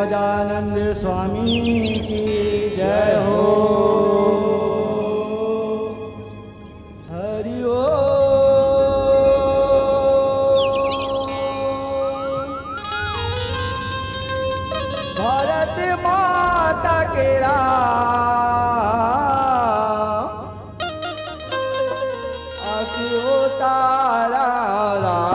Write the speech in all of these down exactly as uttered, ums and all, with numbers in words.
गजानंद स्वामी की जय हो। हरि ओम। भारत माता के राम अति उतारा राम।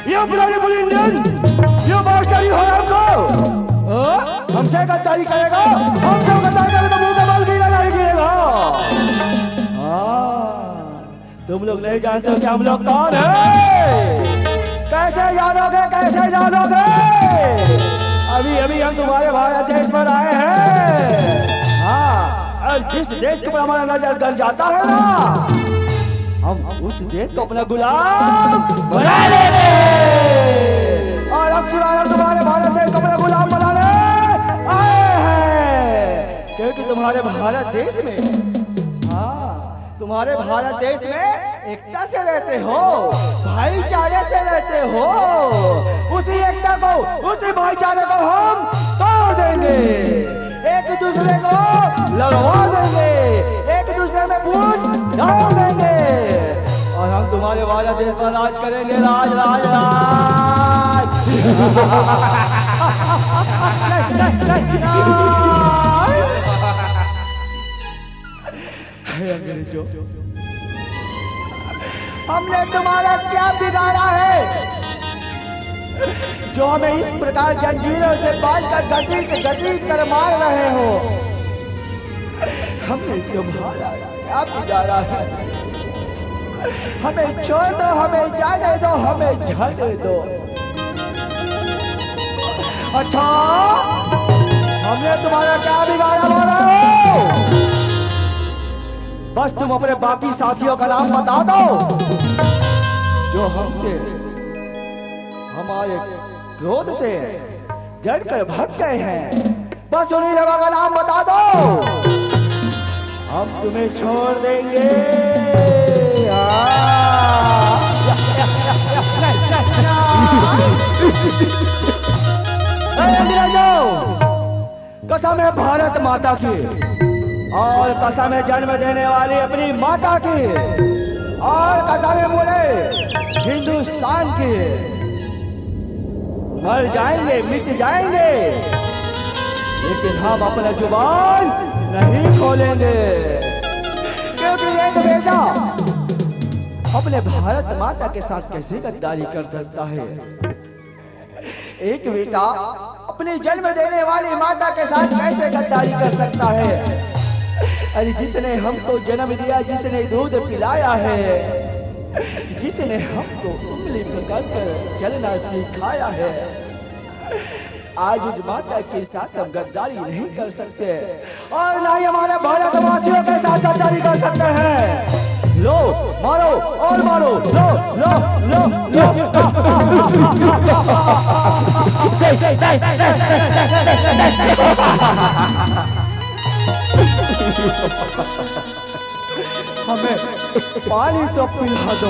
ये bloody fool Indian, ये बात करी हो हमको। हाँ? हमसे गद्दारी करेगा? हम क्यों गद्दारी करेगा? तो मुंह का बल गिरेगा, नहीं गिरेगा? हाँ। तुम लोग नहीं जानते हो कि हम लोग कौन है? कैसे जानोगे, कैसे जानोगे? अभी अभी हम तुम्हारे भारत देश पर आए हैं। हाँ, और जिस देश के ऊपर हमारा नजर गड़ जाता है ना, हम उस देश को अपना गुलाम बना लेते हैं। और अब तुम्हारा, तुम्हारे भारत देश को अपना गुलाम बनाने आए हैं, क्योंकि तुम्हारे भारत देश में, हाँ, तुम्हारे भारत देश में एकता से रहते हो, भाईचारे से रहते हो। उसी एकता को, उसी भाईचारे को हम तोड़ देंगे, एक दूसरे को लड़वा देंगे, एक दूसरे में फूट डाल देंगे। और हम तुम्हारे भारत देश पर राज करेंगे, राज, राज, राज। हे अंग्रेजों, हमने तुम्हारा क्या बिगाड़ा है जो हमें इस प्रकार जंजीरों से बांध कर घसीट घसीट कर मार रहे हो? हमने तुम्हारा क्या बिगाड़ा है? हमें छोड़ दो, हमें जाने दो, हमें जाने दो। अच्छा, हमने तुम्हारा क्या बिगाड़ा, बोलो? बस तुम अपने बाकी साथियों का नाम बता दो, जो हमसे, हमारे क्रोध से जलकर भग गए हैं। बस उन्हीं लोगों का नाम बता दो, हम तुम्हें छोड़ देंगे। हाँ। ए, अंग्रेजों, कसम है भारत माता की, और कसम है जन्म देने वाली अपनी माता की, और कसम है पूरे हिंदुस्तान की। मर जाएंगे, मिट जाएंगे, लेकिन हम अपना जुबान नहीं खोलेंगे, क्योंकि एक बेटा अपने भारत माता के साथ कैसे गद्दारी कर सकता है? एक बेटा अपनी जन्म देने वाली माता के साथ कैसे गद्दारी कर सकता है? अरे, जिसने हमको जन्म दिया, जिसने दूध पिलाया है, जिसने हमको उंगली पकड़कर चलना सिखाया है, आज उस माता के साथ हम गद्दारी नहीं कर सकते। और ना ही हमारे भारतवासियों के साथ गद्दारी कर सकते हैं। लो, मारो और मारो, लो, लो, लो, लो। हमें पानी तो पिला दो,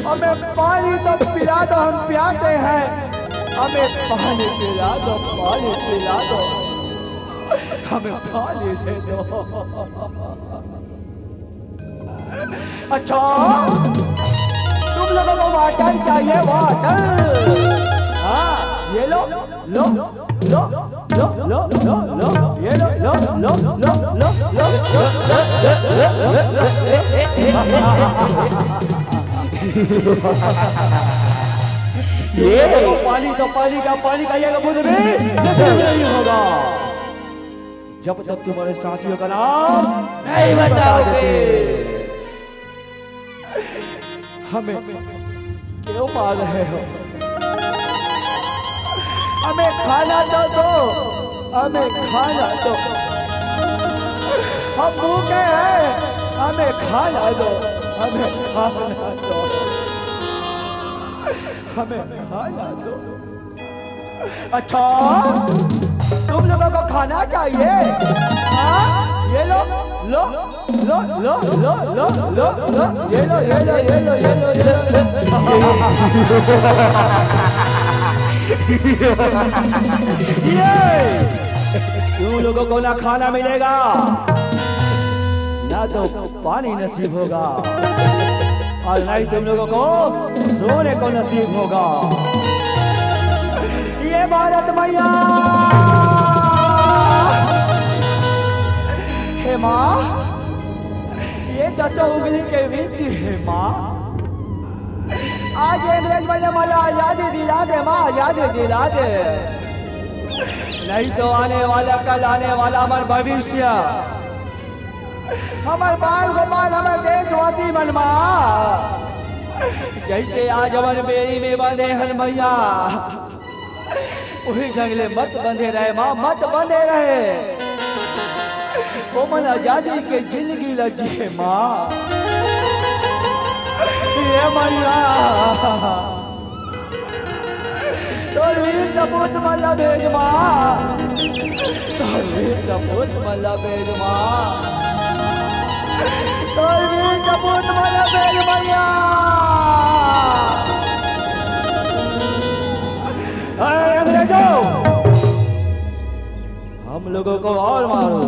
हमें पानी तो पिला दो, हम प्यासे हैं, हमें पानी पिला दो, पानी पिला दो। हमें पानी दे दो। अच्छा, लोगों को वाटर चाहिए, वाटर। हाँ, ये लो, लो, लो, लो, लो, लो, लो, ये लो, लो, लो, लो, लो, लो, लो, लो, लो, लो, लो, ये पानी तो पानी का, पानी का ये बूंद भी नसीब नहीं होगा जब तक तुम्हारे साथियों का नाम नहीं बताओगे। हमें क्यों मार रहे हो? हमें खाना तो दो, हमें खाना दो। हम भूखे हैं, हमें खाना दो, हमें खाना दो, हमें खाना दो। अच्छा, तुम लोगों को खाना चाहिए? हाँ? ये लो, लो, लो, लो, लो, लो, लो, लो, ये लो, ये लो, ये लो, ये लो, ये लो। ये, तुम लोगों को ना खाना मिलेगा, ना तो पानी नसीब होगा, और ना ही तुम लोगों को सोने को नसीब होगा। ये भारत मैया, हे माँ, ये दसों उंगली के विनती हे माँ, आज ये अंग्रेज मन ला आजादी दिला दे माँ, आजादी दिला दे, नहीं तो आने वाला कल, आने वाला हमारा भविष्य, हमर बाल गोपाल, हमर देशवासी मन मा, जैसे आज हमर बेड़ी में बंधे हन मैया, उही ढंग ले मत बंधे रहे माँ, मत बंधे रहे। ओमन आजादी के जिंदगी ल जिए माँ। ये मैया, तोर वीर सपूत मन ला भेज माँ। तोर वीर सपूत मन ला भेज माँ। तोर वीर सपूत मन ला भेज मैया। अरे अंग्रेजों, हम लोगों को और मारो।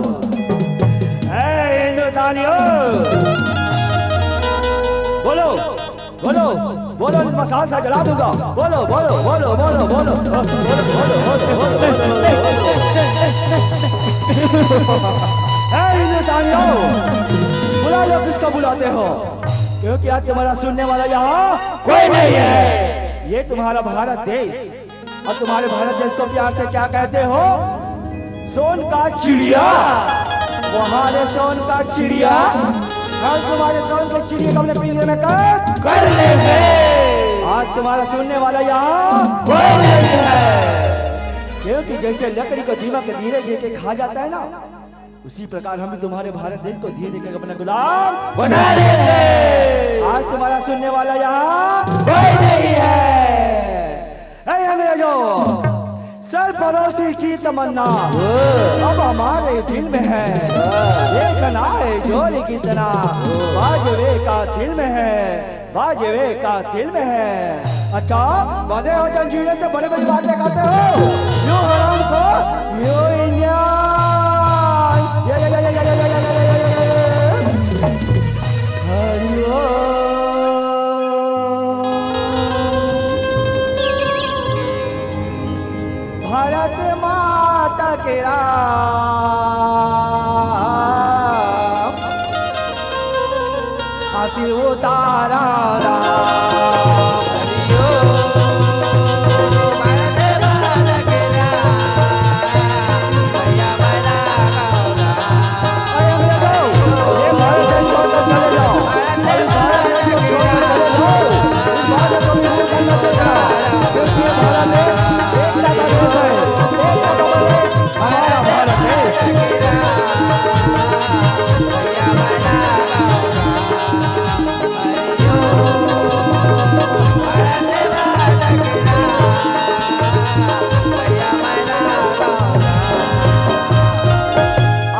ए हिंदुस्तानियों, बोलो, बोलो, बोलो, मसाल सा जला दूंगा। बोलो, बोलो, बोलो, बोलो, बोलो, बोलो, बोलो, बोलो, बोलो, बोलो, बोलो। ए हिंदुस्तानियों, बुला लो किसको बुलाते हो, क्योंकि आज तुम्हारा सुनने वाला यहाँ कोई नहीं है। ये तुम्हारा भारत देश, और तुम्हारे भारत देश को प्यार से क्या कहते हो? सोन का चिड़िया। वहाँ रे सोन का चिड़िया, और तुम्हारे सोन के चिड़िया को अपने पिंजरे में कैद कर ले हैं। आज तुम्हारा सुनने वाला यहाँ कोई नहीं है, क्योंकि जैसे लकड़ी को दीमक धीरे धीरे खा जाता है ना, उसी प्रकार हम भी तुम्हारे भारत देश को धीरे धीरे अपना गुलाम बना लेंगे। आज तुम्हारा सुनने वाला यहाँ कोई नहीं है। ए अंग्रेजों, सरफरोशी की तमन्ना अब हमारे दिल में है। देखना है जोर कितना बाजवे का दिल में है, बाजवे का दिल में है। अच्छा, बड़े हो जंजीरें से बड़ी बड़ी बातें करते हो। यू हराम को, यू इंडियन। ये, ये, ये, ये, ये, ये, ये, ये, ये, ये, ये। हरि ओम। भारत माता के राम, हाथी उतारा राम।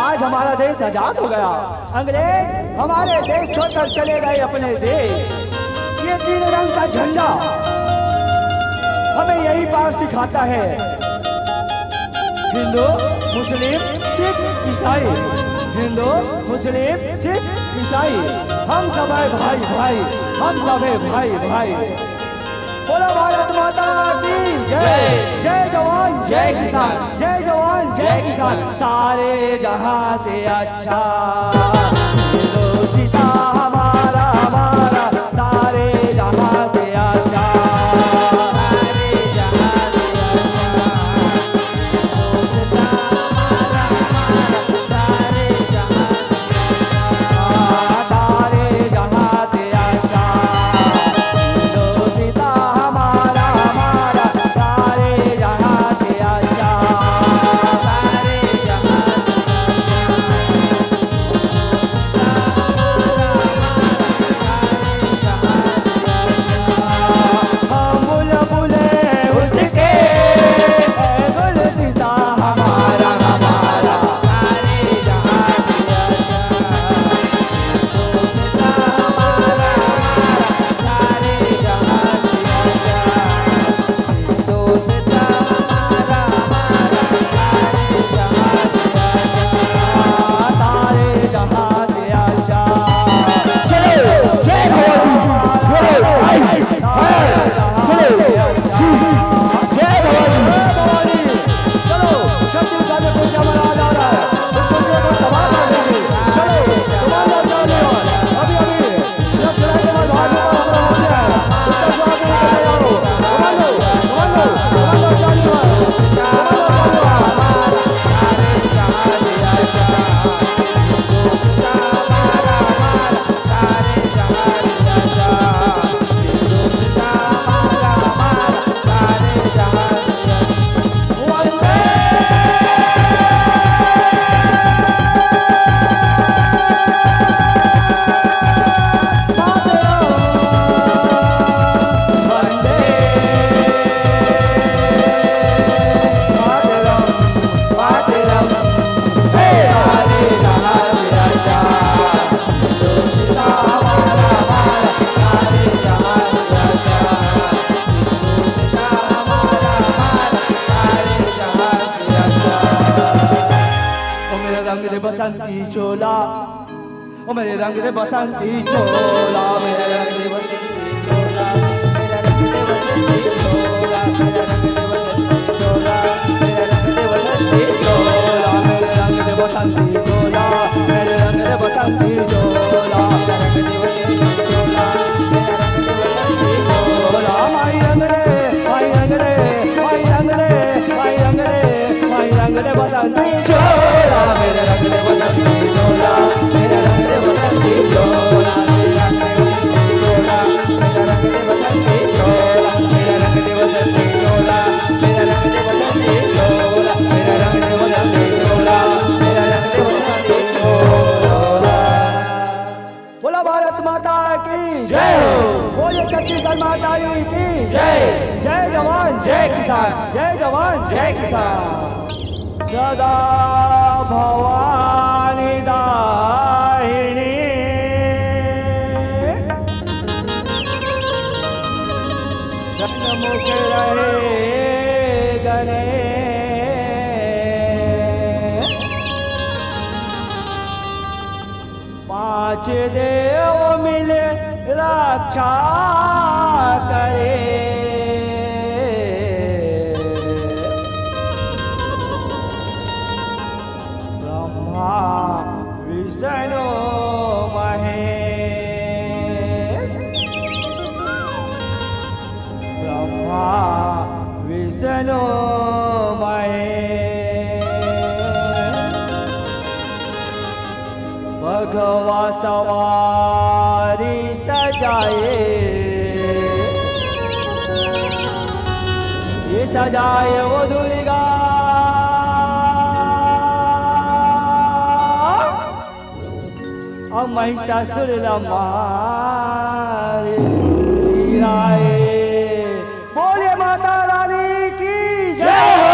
आज हमारा देश आजाद हो गया। अंग्रेज हमारे देश छोड़कर चले गए अपने देश। ये तीन रंग का झंडा हमें यही पाठ सिखाता है। हिंदू, मुस्लिम, सिख, ईसाई। हिंदू, मुस्लिम, सिख, ईसाई। हम सबै भाई भाई, हम सबै भाई भाई। बोलो भारत माता की जय। जय। जय जवान, जय किसान। जय जवान, जय किसान। सारे जहां से अच्छा हिंदुस्तान हमारा, हमारा, सारे जहां से अच्छा। ओ मेरे रंग दे बसंती चोला, ओ मेरे रंग दे बसंती चोला, मेरे रंग दे बसंती चोला, मेरे रंग दे बसंती चोला, मेरे रंग दे बसंती चोला, मेरे रंग दे बसंती चोला, मेरे रंग दे बसंती चोला, मेरे रंग दे बसंती चोला, मेरे रंग दे बसंती चोला, मेरे रंग दे बसंती चोला, माई रंग दे, माई रंग दे, माई रंग दे, माई रंग दे, माई रंग दे बसंती चोला, मेरे रंग दे बसंती चोला, मेरे रंग दे बसंती चोला, मेरे रंग दे बसंती चोला, मेरे रंग दे बसंती चोला, मेरे रंग दे बसंती चोला, मेरे रंग दे बसंती चोला, मेरे रंग दे बसंती चोला, मेरे रंग दे बसंती चोला। बोला भारत माता की जय हो। बोलिए छत्तीसगढ़ माता की जय। जय जवान, जय किसान। जय जवान, जय किसान। सदा भवानी दाहिनी सन्मुख रहे गणेश। पांच देव मिले रक्षा करे। ब्रह्मा विष्णु महेश। ब्रह्मा विष्णु महेश। भगवा सवारी सजाए, ये सजाए वो दुर्गा। अउ महिषासुर ला मारे गिराए। बोलिए माता रानी की जय हो।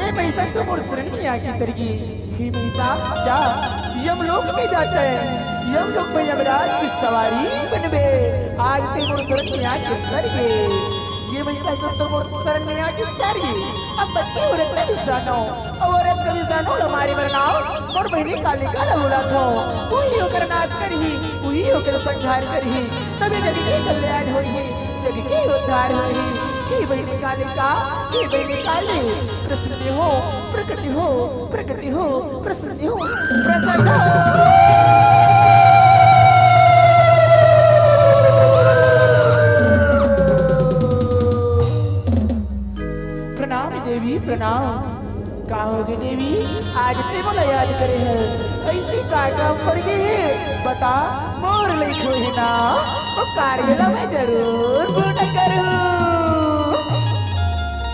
ए भैसा, तो मोर शरण में आके उतर गे। हे भैसा, जा, यमलोक में जा तैं, हम लोग में यमराज की सवारी बनबे। आज ते मोर शरण में आके उतर गे। ये महिला सब तो मोर शरण में आके उतर गे। अब बच के हो रक्त बिस्तानो। और रक्त बिस्तानो हमारे मरनाओ। मोर बहिनी कालिका ला बुलाथो। वही ओकर नाश करही, वही ओकर संहार करही। तभी जग के कल्याण होही, जग के उद्धार होही। हे बहिनी कालिका, हे बहिनी काली, प्रसन्न हो, प्रकट हो, प्रकट हो, प्रसन्न हो, प्रसन्न हो। प्रणाम देवी, प्रणाम। का होगे देवी, आज ते मोला याद करे हस? अइसे का काम पड़ गे हे? बता, मोर लइक होही ना, वो कार्य ला मैं जरूर पूर्ण करूँ।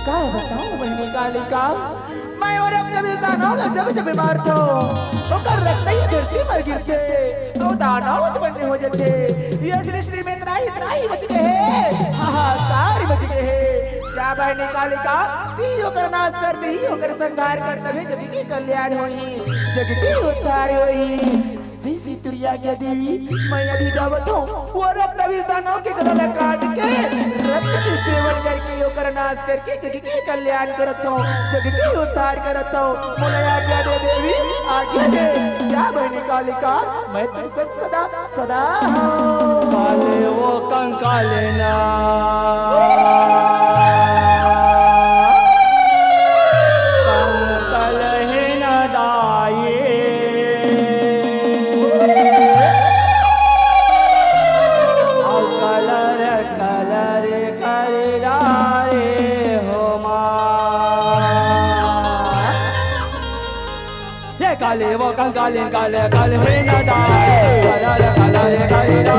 का बताऊँ बहिनी कालिका, मैं वो रक्त बिस्तानो ला जब जब मारथों, ओकर रक्त ही धरती पर गिरथे, वो दानव उत्पन्न हो जाथे। ये सृष्टि में त्राहि त्राहि मच गे हे, हाहाकार मच गे हे। जा बहिनी कालिका, तहीं ओकर नाश कर, तहीं ओकर संहार कर, तभे जग के कल्याण होही, जग के उद्धार होही। जइसे तुरिया गया देवी, मैं अभी जावत हूँ, वो रक्त बिस्तानो के गला ला काट के, रक्त के सेवन करके, ओकर नाश करके जग के कल्याण करत हूँ, जग के उद्धार करत हूँ। मोला आज्ञा दे देवी, आज्ञा दे। जा बहिनी कालिका, मैं तो सब सदा, सदा हूँ। काले वो कंकाले ना, कंकाल ही ना दाई। अउ कलर, कलर कर डारे हो माँ। ये काले वो कंकाले, काले, काले हुए ना जाए। काला रे, काला रे, काले ना।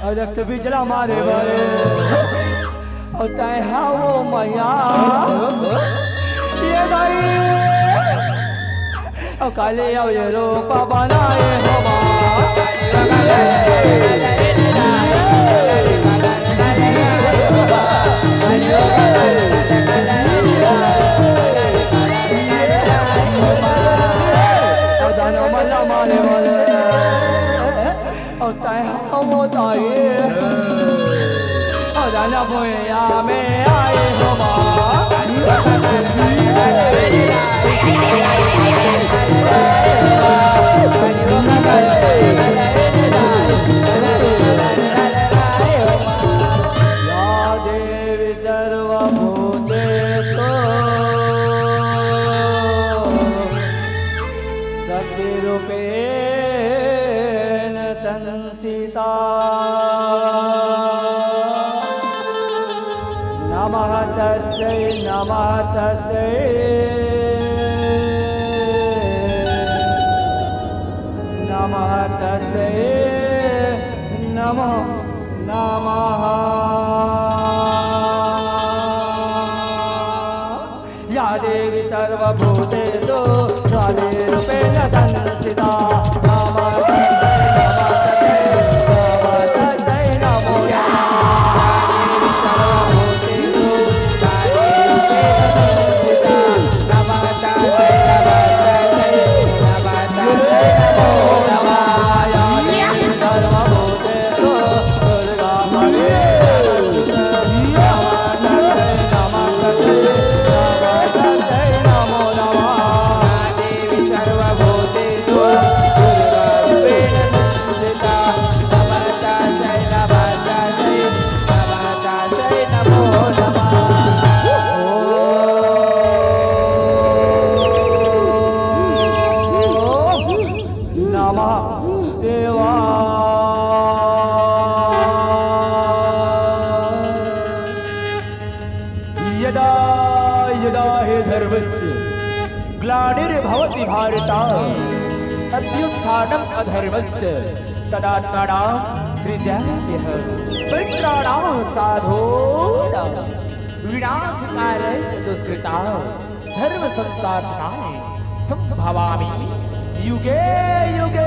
अरे, तो बिजला मारे बरे। अउ तैं हवो मैया, ये दाई, अउ काले अउ ये रूप बनाए हो माँ। अउ दानव मन ला मारे वाले। अउ तैं हवो दाई, अउ दानव भुइयां में आए हो माँ। या देवी सर्वभूतेषु शक्तिरूपेण संस्थिता। नमः तस्यै, नमः तस्यै, नमः तस्यै, नमो नमः। या देवी सर्वभूतेषु कालरूपेण संस्थिता। नमः तस्यै, नमः तस्यै, नमः तस्यै, नमो नमः। नमः देवा। यदा यदा हे धर्मस्य ग्लानिर्भवति भारत, अभ्युत्थानम अधर्मस्य, तदात्मानां सृजाम्यहम्। मित्राणां साधूनां विनाशकाय च दुष्कृतां, धर्म संस्थापनाय संभवामि युगे युगे।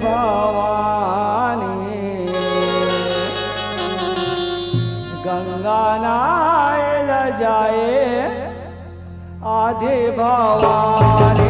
भवानी। गंगा नहाय ल जाए आदि भवानी।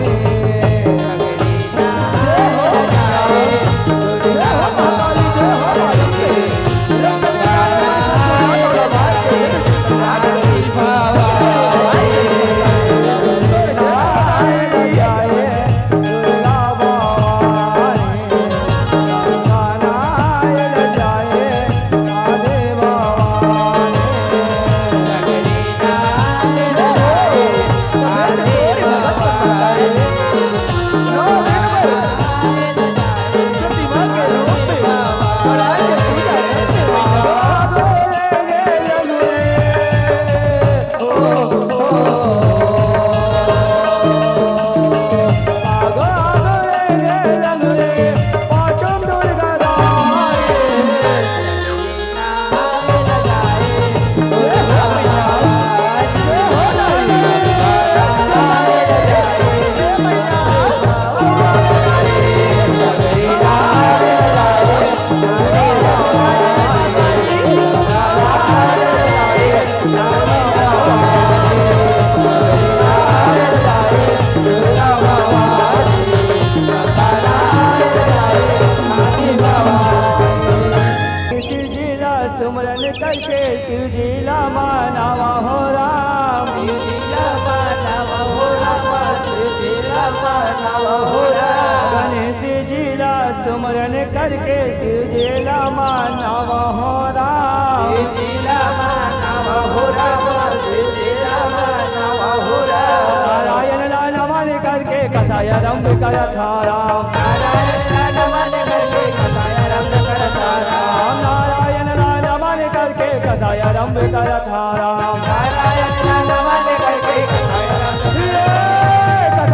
शिव जी ला सुमरन करके शिव जी ला मनावा हो राम। शिव जी ला मनावा हो राम, शिव जी ला मनावा हो राम। गणेश जी ला सुमरन करके शिव जी ला मनावा हो राम। शिव जी ला मनावा हो राम, शिव जी ला मनावा हो राम। नारायण ला नमन करके कथा आरंभ करत हा राम। नारायण ला नमन करके कथा आरंभ करत हा राम। नारायण ला नमन करके कथा आरंभ करत हा राम। नारायण ला नमन करके कथा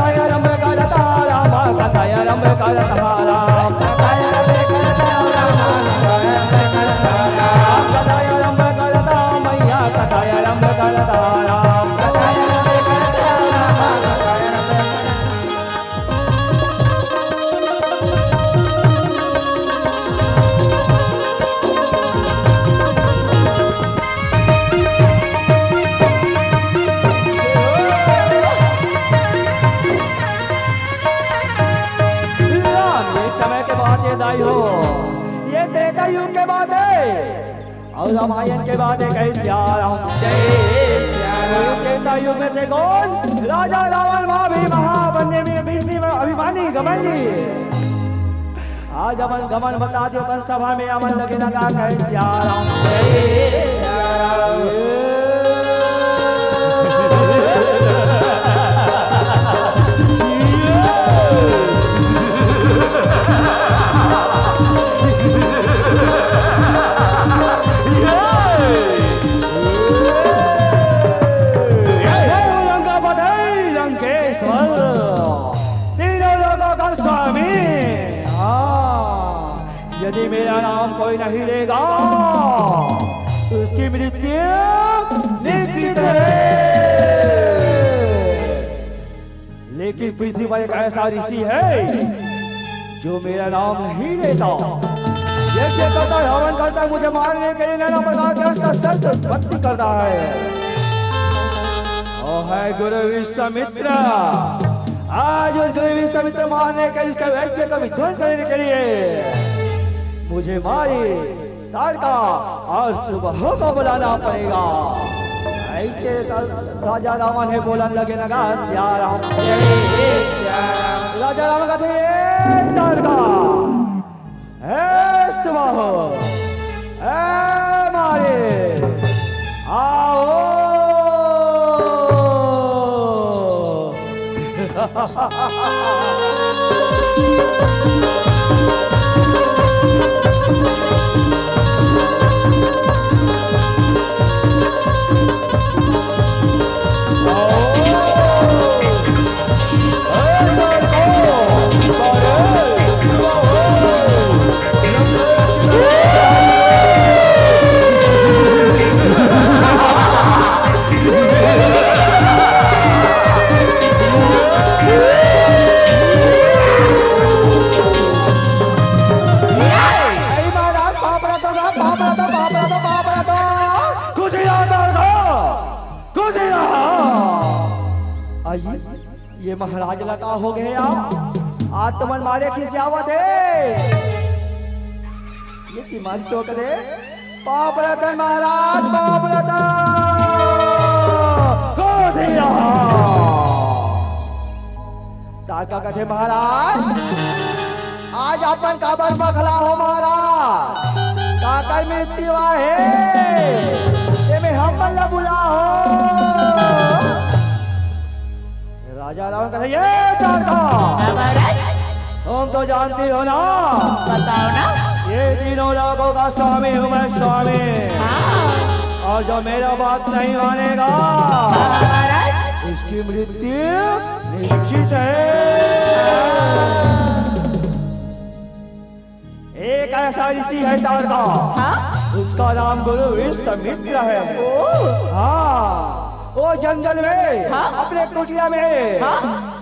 आरंभ करत हा राम। कथा आरंभ करत हा राम। कथा आरंभ करत हा राम। कथा आरंभ करत हा राम। कथा आरंभ करत हा मैया। कथा आरंभ करत हा राम। कथा आरंभ करत हा राम। कथा आरंभ करत हा राम। राम, ये समय के बात हे दाई हो, ये त्रेता युग के बात हे। अउ रामायण के बात हे, कहे सिया राम। जय सिया राम। त्रेता युग में थे कौन? राजा रावण, महावीर, महाबन्य, में अभिमानी, घमंडी। आज अपन घमंड बता दियो, अपन सभा में अपन लगे लगा, कहे सिया राम। जय सिया राम। लंकापति लंकेश्वर, तीनों लोकों का स्वामी। हाँ, यदि मेरा नाम कोई नहीं लेगा, उसकी मृत्यु निश्चित है। लेकिन पृथ्वी पर एक ऐसा ऋषि है जो मेरा नाम नहीं लेता। यज्ञ करता है, हवन करता है, मुझे मारने के लिए नाना प्रकार के अस्त्र शस्त्र उत्पत्ति करता है। वो है गुरु विश्वामित्र। आज उस गुरु विश्वामित्र मारने के लिए, उसके यज्ञ को विध्वंस करने के लिए मुझे मारे तारका और सुबह को बुलाना पड़ेगा। ऐसे राजा रावण हे बोलन लगे लगा, सिया राम। राजा रावण कथे, "ए तारका, ए सुबह, ए मारे, आओ।" महाराज ला का हो गया? आज तुमन मारे खिसियावत हे। ये की मार शोक दे। पाँव परत हन महाराज, पाँव परत हन। खुश रहा। तारका कथे महाराज, आज अपन काबर बखला हो महाराज? काकर मृत्यु आहे? एमे हमन ला बुला हो। राजा रावण कहते, "ये तारका, महाराज, तुम तो जानती हो ना, बताओ ना। ये तीनों लोगों का स्वामी हूँ मैं, स्वामी। हाँ। और जो मेरा बात नहीं मानेगा, महाराज, इसकी मृत्यु निश्चित है।" एक ऐसा ऋषि है तारका, हाँ? उसका नाम गुरु विश्वामित्र है। ओ। हाँ, वो जंगल में, हाँ? अपने कुटिया में, हाँ?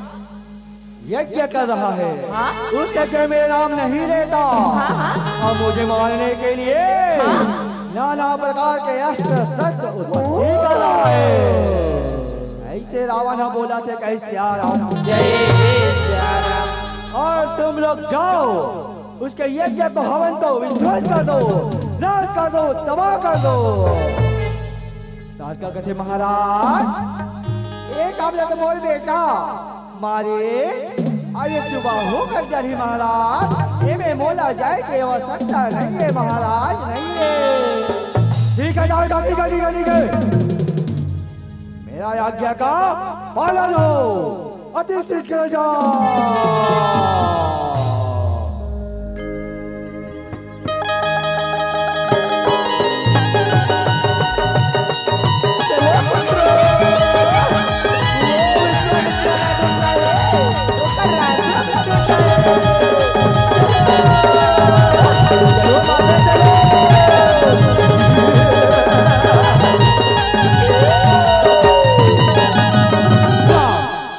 यज्ञ कर रहा है। हाँ? उस यज्ञ में नाम नहीं लेता। हाँ, हाँ। और मुझे मारने के लिए, हाँ? नाना प्रकार के अस्त्र शस्त्र उत्पत्ति कर रहा है। ऐसे रावण हा बोलथे, कहे, "सिया राम।" जय सिया राम। और तुम लोग जाओ, उसके यज्ञ को, हवन को विध्वंस कर दो, नाश कर दो, तबाह कर दो। तारका कथे, "महाराज, एक काम ला तो मोर बेटा मारे, अरे सुबह हो कर जाही महाराज, ये में मोला जाए के आवश्यकता नहीं है महाराज, नहीं है।" "ठीक है, जाओ, जाओ, ठीक है, ठीक है, ठीक है। मेरा आज्ञा का पालन हो।" अति शीघ्र जा।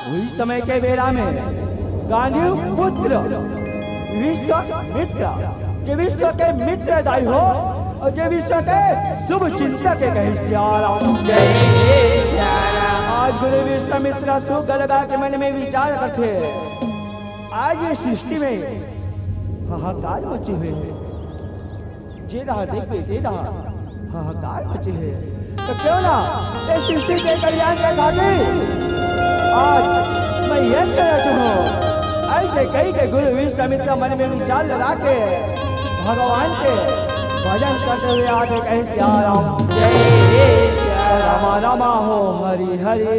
उही समय के बेरा में गांडीव पुत्र विश्वामित्र, जे विश्व के मित्र दाई हो और जे विश्व के शुभ चिंतक हे, कहे सिया राम। जय सिया राम। आज गुरु विश्वामित्र सुख लगा के मन में विचार करथे, आज ये सृष्टि में हाहाकार मचे हुए हे। जे रहा देख बे, जे रहा हाहाकार मचे हे। तो क्यों ना इस सृष्टि के कल्याण के खातिर आज मैं यज्ञ रचूं। ऐसे कही के गुरु विश्वामित्र मन में विचार लगा के भगवान के भजन करते हुए आगे कहे सिया राम। जय सिया राम। रामा रामा हो हरि हरि।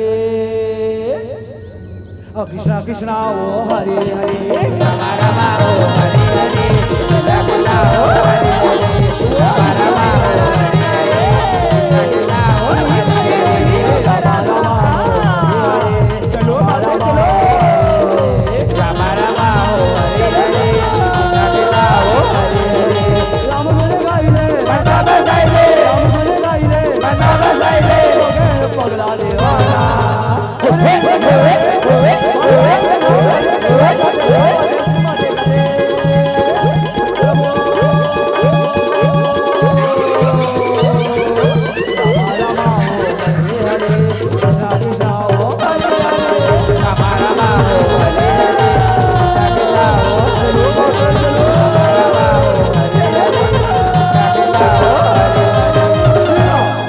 ओ कृष्णा कृष्णा ओ हरे हरे। रामा रामा ओ हरे हरे। कृष्णा कृष्णा ओ हरे हरे। रामा रामा ओ हरे हरे। कृष्णा कृष्णा ओ हरे हरे। रामा रामा ओ हरे हरे। चलो बाबा चलो। रामा रामा ओ हरे हरे। कृष्णा कृष्णा ओ हरे हरे। राम बोले गाई रे। बता बजाई रे। राम बोले गाई रे। बता बजाई रे। पगला देवा।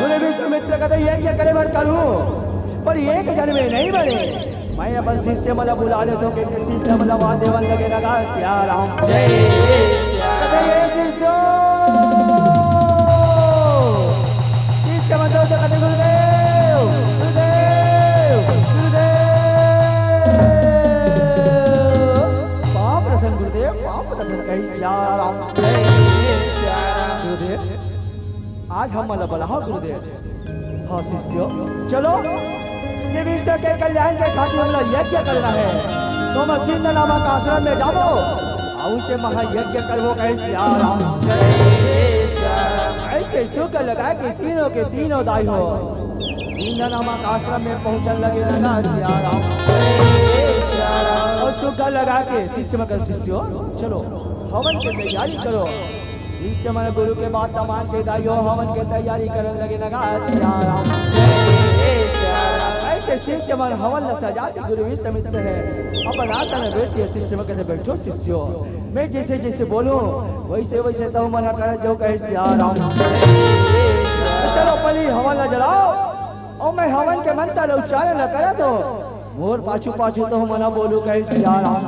गुरु विश्वामित्र कथे यज्ञ करे बर करहूं, पर एक जन में नहीं बने। मैं अपन शिष्य मन ला बुला लेथों, के शिष्य मन ला वाद्य बजावन लगे लगा, सिया राम। जय सिया राम। कथे, "ये शिष्य।" शिष्य मन तो कथे, "गुरुदेव, गुरुदेव, गुरुदेव।" पाँव परत हन गुरुदेव, पाँव परत हन, कहे सिया राम। जय सिया राम। गुरुदेव, आज हमन ला बलाहा गुरुदेव। हाँ शिष्य, चलो, ये विश्व के कल्याण के खातिर हमला यज्ञ करना हे। तो हम सिंध नामक आश्रम में जाबो, अउ उसे महायज्ञ करबो, कहे सिया राम। जय सिया राम। ऐसे सुख लगा के तीनों के तीनों दाई हो सिंध नामक आश्रम में पहुंचन लगे लगा, सिया राम। जय सिया राम। अउ सुख लगा के शिष्य मन कथे, शिष्यो, चलो, हवन के तैयारी करो। शिष्य मन गुरु के बात ला मान के दाई हो हवन के तैयारी करन लगे लगा, सिया राम। जय सिया राम। के शिष्य मन हवन ल सजा के गुरु विश्वामित्र हे अपन आसन म बैठ के शिष्य मन कथे, "बैठो शिष्यो, मैं जैसे जैसे बोलूं वैसे वैसे तहु मन करत जाओ," कहे सिया राम। "चलो पहली हवन ल जलाओ अउ मैं हवन के मंत्र ल उच्चारण ल करत हों, मोर पाछू पाछू तहु मन बोलू," कहे सिया राम।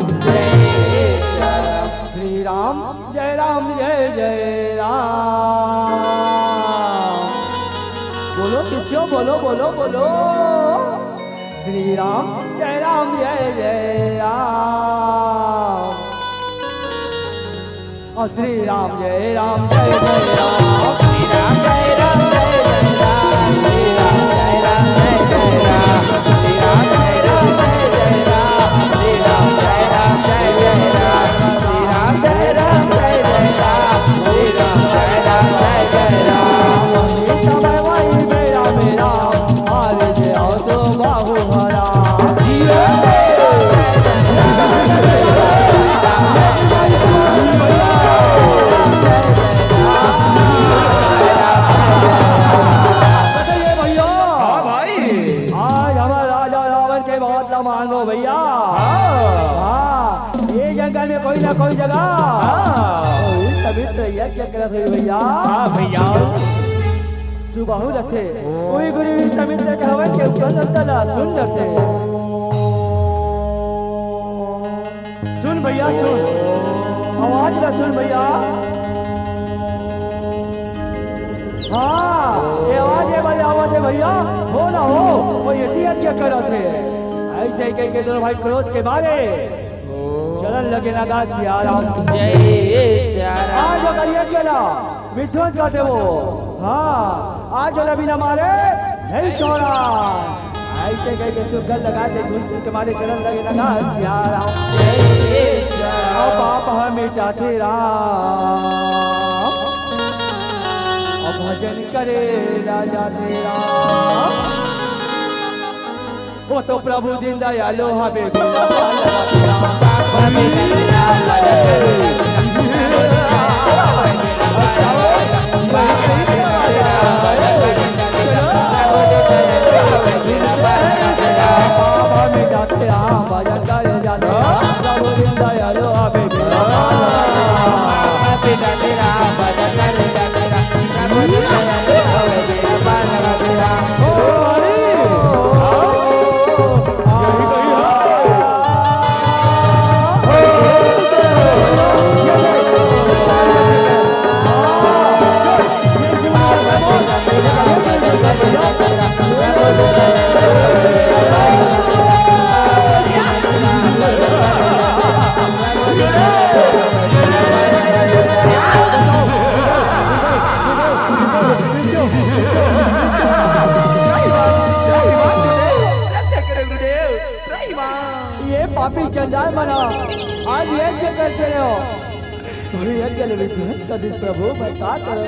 श्री राम जय राम जय जय राम। बोलो शिष्यो, बोलो, बोलो, बोलो। श्री राम जय राम जय जय राम। और श्री राम जय राम जय जय राम। श्री राम जय राम जय जय राम। श्री राम जय राम जय जय राम। श्री राम जय राम जय जय राम। श्री राम जय राम जय जय राम। श्री राम जय राम जय जय राम। श्री राम जय राम जय जय राम। वही समय वही बेरा में राम, हार गया तो बाहु हरा। बताइए भैया। हाँ भाई। आज हमर राजा रावण के बात ला मानो भैया। हाँ। हाँ, ये जंगल में कोई ना कोई जगह। हाँ। कोई तभी तो यज्ञ करत होही भैया। हाँ भैया। सुबाहु रथे। ओ। कोई गुरु विश्वामित्र के हवन के उपलब्ध ला सुन रथे। सुन भैया, सुन। आवाज ला सुन भैया। हाँ, ये आवाज हे भैया, आवाज हे भैया। हो ना हो, वो यति यज्ञ करत हे। ऐसे ही कह के दोनों भाई क्रोध के मारे चलन लगे नगा सिया राम। जय सिया राम। आज अगर यज्ञ ला विध्वंस कर देबो। हाँ, आज वाला बिना मारे नहीं छोड़ा। ऐसे कह के सुग्गल लगा दे, घुस के मारे चलन लगे लगा सिया राम। जय सिया राम। अब पाप ह मिटाथे राम, अब भजन करे राजा थे राम। वो तो प्रभु दीन दयालु हवे बिना पार। ये पापी चंडाल मन आज यज्ञ कर चले हो, यज्ञ ले विध्वंस कर दी प्रभु, मैं का करूं?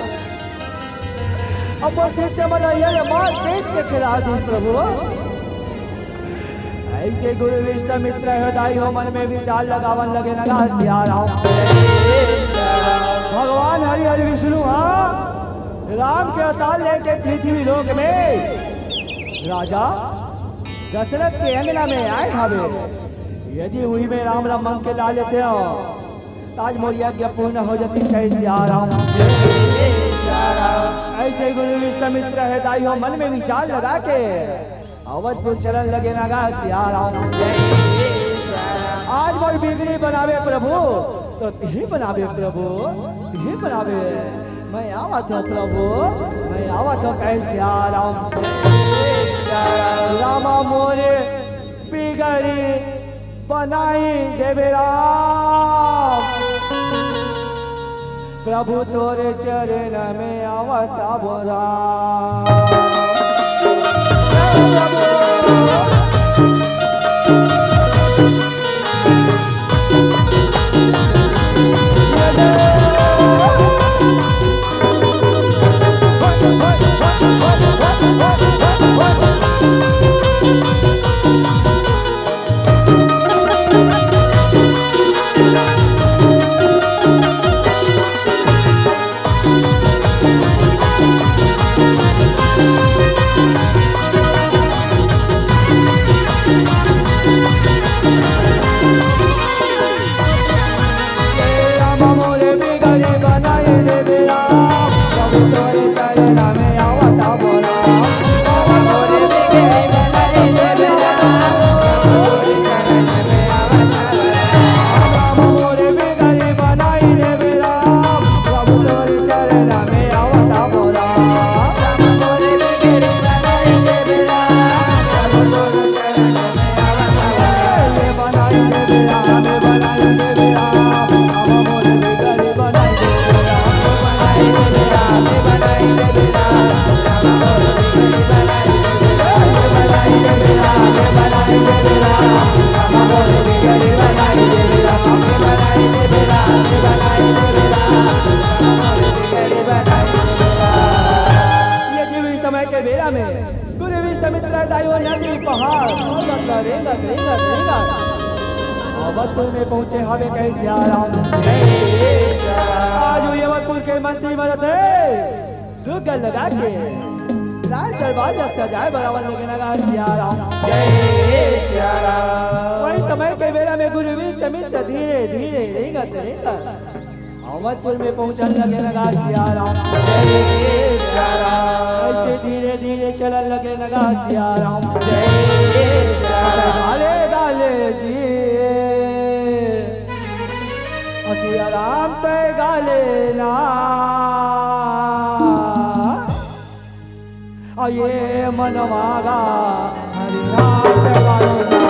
अब वो शिष्य मन ये मार पेट के खिला दी प्रभु। ऐसे गुरु विश्वामित्र हे दाई हो मन में विचार लगावन लगे नगा सिया राम। भगवान हरि हरि विष्णु हा राम के अवतार लेके पृथ्वी लोक में राजा दशरथ के अंगना में आए हवे। यदि उही में राम राम मन के ला लेते हो, त आज मोर यज्ञ पूर्ण हो जाती, जय सिया राम। ऐसे गुरु विश्वामित्र हे दाई हो मन में विचार लगा के अवधपुर चलन लगे नगा सिया राम। आज मोर बिगड़ी बनावे प्रभु, तो तिही बनावे प्रभु, तिही बनावे। मैं आवत हो प्रभु, मैं आवत हो, कहे सिया राम। रामा मोरे बिगड़ी बनाई देबे राम। प्रभु तोरे चरण में आवत आबो राम। ताई वो नदी पहाड़, रेंगत, रेंगत, रेंगत, रेंगत। अवधपुर में पहुंचे हवे कहे सिया राम। आज वो अवधपुर के मंत्री बनत हे। सुग्घर लगा के राज दरबार ला सजाए बराबर लगे लगा सिया राम। जय सिया राम। वही समय के बेरा में गुरु विश्वामित्र धीरे धीरे रेंगत रेंगत अवधपुर में पहुंचन लगे लगा सिया राम। जय सिया राम। ऐसे धीरे धीरे चलन लगे लगा सिया राम। जय सिया राम। गाले गाले जी सिया राम तय गाले ना। अये मनवागा हरि नाम गालो ना।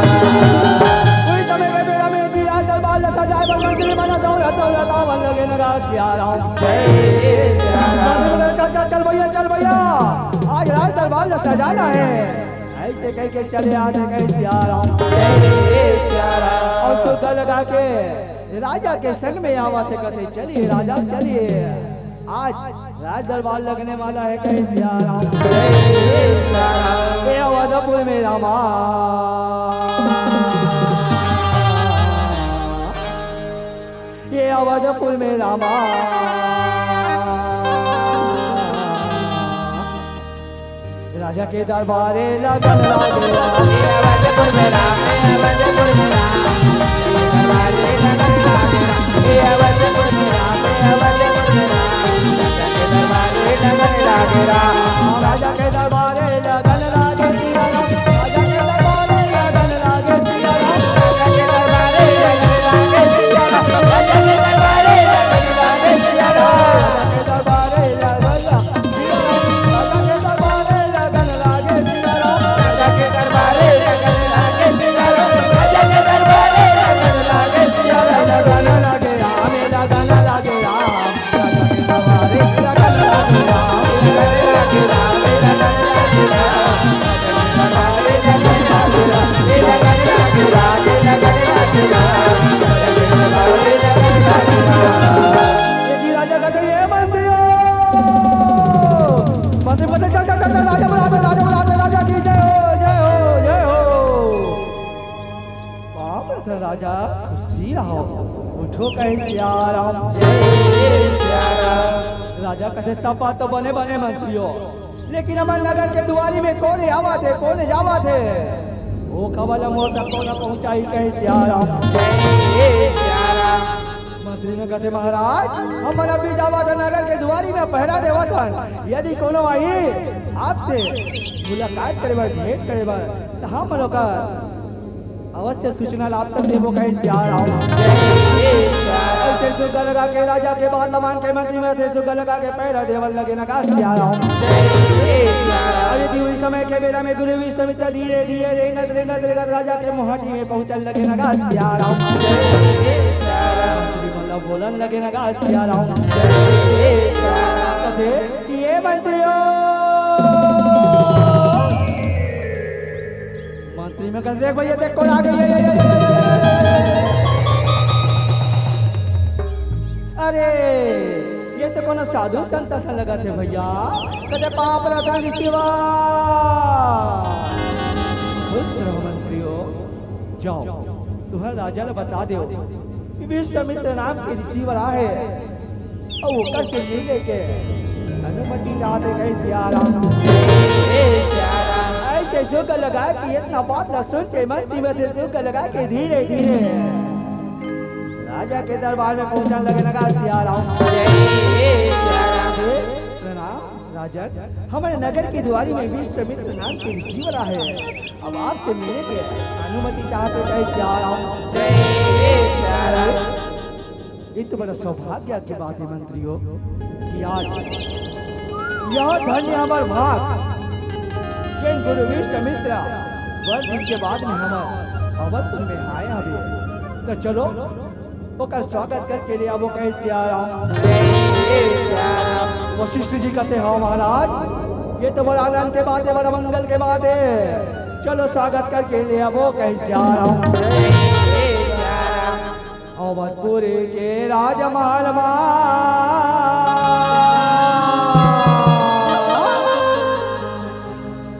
उही समय के बेरा में जी राज दरबार ल सजाए बर मंत्री मन दौड़त दौड़त आवन लगे लगा सिया राम। जय सिया राम। चल, चल, चल भैया, चल भैया, आज राज दरबार ल सजाना है। ऐसे कह के चले आथे कहे सिया राम। जय सिया राम। और सुग्घर लगा के राजा के संग में आवत हे, कथे चलिए राजा चलिए, आज राज दरबार लगने वाला है कहे सिया राम। जय सिया राम। ये अवधपुर में रामा, ये अवधपुर में रामा, राजा के दरबारे लगन लागे राम। ये अवधपुर में राम, ये अवधपुर में राम, ये दरबारे लगन लागे राम। ये अवधपुर में राम, ये अवधपुर में राम, राजा के दरबारे लगन लागे राम। राजा के दरबारे लगन लागे सिया राम। राजा के दरबारे लगन लागे सिया राम। राजा के दरबारे लगन लागे सिया राम। राजा के दरबारे लगन लागे सिया राम। राजा के दरबारे लगन लागे ये जी राजा कहते, "ये मंत्री हो, मंत्री, मंत्री, चल, चल, चल, चल, राजा बुलाते, राजा बुलाते, राजा की जय हो, जय हो, जय हो।" बाप रे, राजा खुशी रहो, उठो कहे सिया राम। जय सिया राम। राजा कहते, "सब बात तो बने बने मंत्री हो, लेकिन हमर नगर के दुआरी में कोन आवत हे, कोन जावत हे, ओ खबर ल मोर तक कोन पहुंचाही कहे सिया राम।" जय सिया राम। मंत्री में कहते, "महाराज, हमन अभी जावत हन नगर के दुआरी में पहरा देवत हन, यदि कोनो आही आपसे मुलाकात करे बर, भेंट करे बर, त हम लोग का अवश्य सूचना लाभ तक देबो कहे सिया राम।" ऐसे सुग्घर लगा के राजा के बात मान के मंत्री में थे सुग्घर लगा के पहरा देवल लगे लगा सिया राम। अरे जी, उही समय के बेरा में गुरु विश्वामित्र धीरे धीरे रेंगत रेंगत रेंगत राजा के मुहाटी में पहुंचन लगे लगा सिया राम। मंत्री मन ला बोलन लगे लगा सिया राम। कथे, "ये मंत्री हो।" मंत्री में कहते, "देख भैया, देख कोन आ गए, ये, ये, ये।" अरे, ये तो कोनो साधु संत असन लगत हे भैया। कथे, "पाप रतन ऋषिवा, खुश रहो मंत्री हो, जाओ, तुहर राजा ला बता देव कि विश्वामित्र नाम के ऋषिवर आहे, अउ ओकर से मिले के अनुमति चाहत हे कहे सिया राम।" ऐसे सुग्घर लगा के इतना बात ला सुन के मंत्री में थे सुग्घर लगा के धीरे धीरे राजा के दरबार में पहुंचने लगे लगा सिया राम। प्रणाम राजन, हमर नगर के दुआरी में विश्वामित्र नाम के ऋषिवर आहे, अब आपसे मिले के अनुमति चाहत हे कहे सिया राम। जय सिया राम। ये तो बड़ा सौभाग्य की बात है मंत्री हो कि आज यह धन्य हमर भाग, जेन गुरु विश्वामित्र बड़ दिन के बाद में हमर अवधपुर में आए हवे। त चलो, ओकर स्वागत करके ले आबो, कहे सिया राम। जय सिया राम। वशिष्ठ जी कहते, "हाँ महाराज, ये तो बड़ा आनंद के बात है, बड़ा मंगल के बात है। चलो स्वागत करके ले आबो, कहे सिया राम।" जय सिया राम। अवधपुर के राजमहल मा,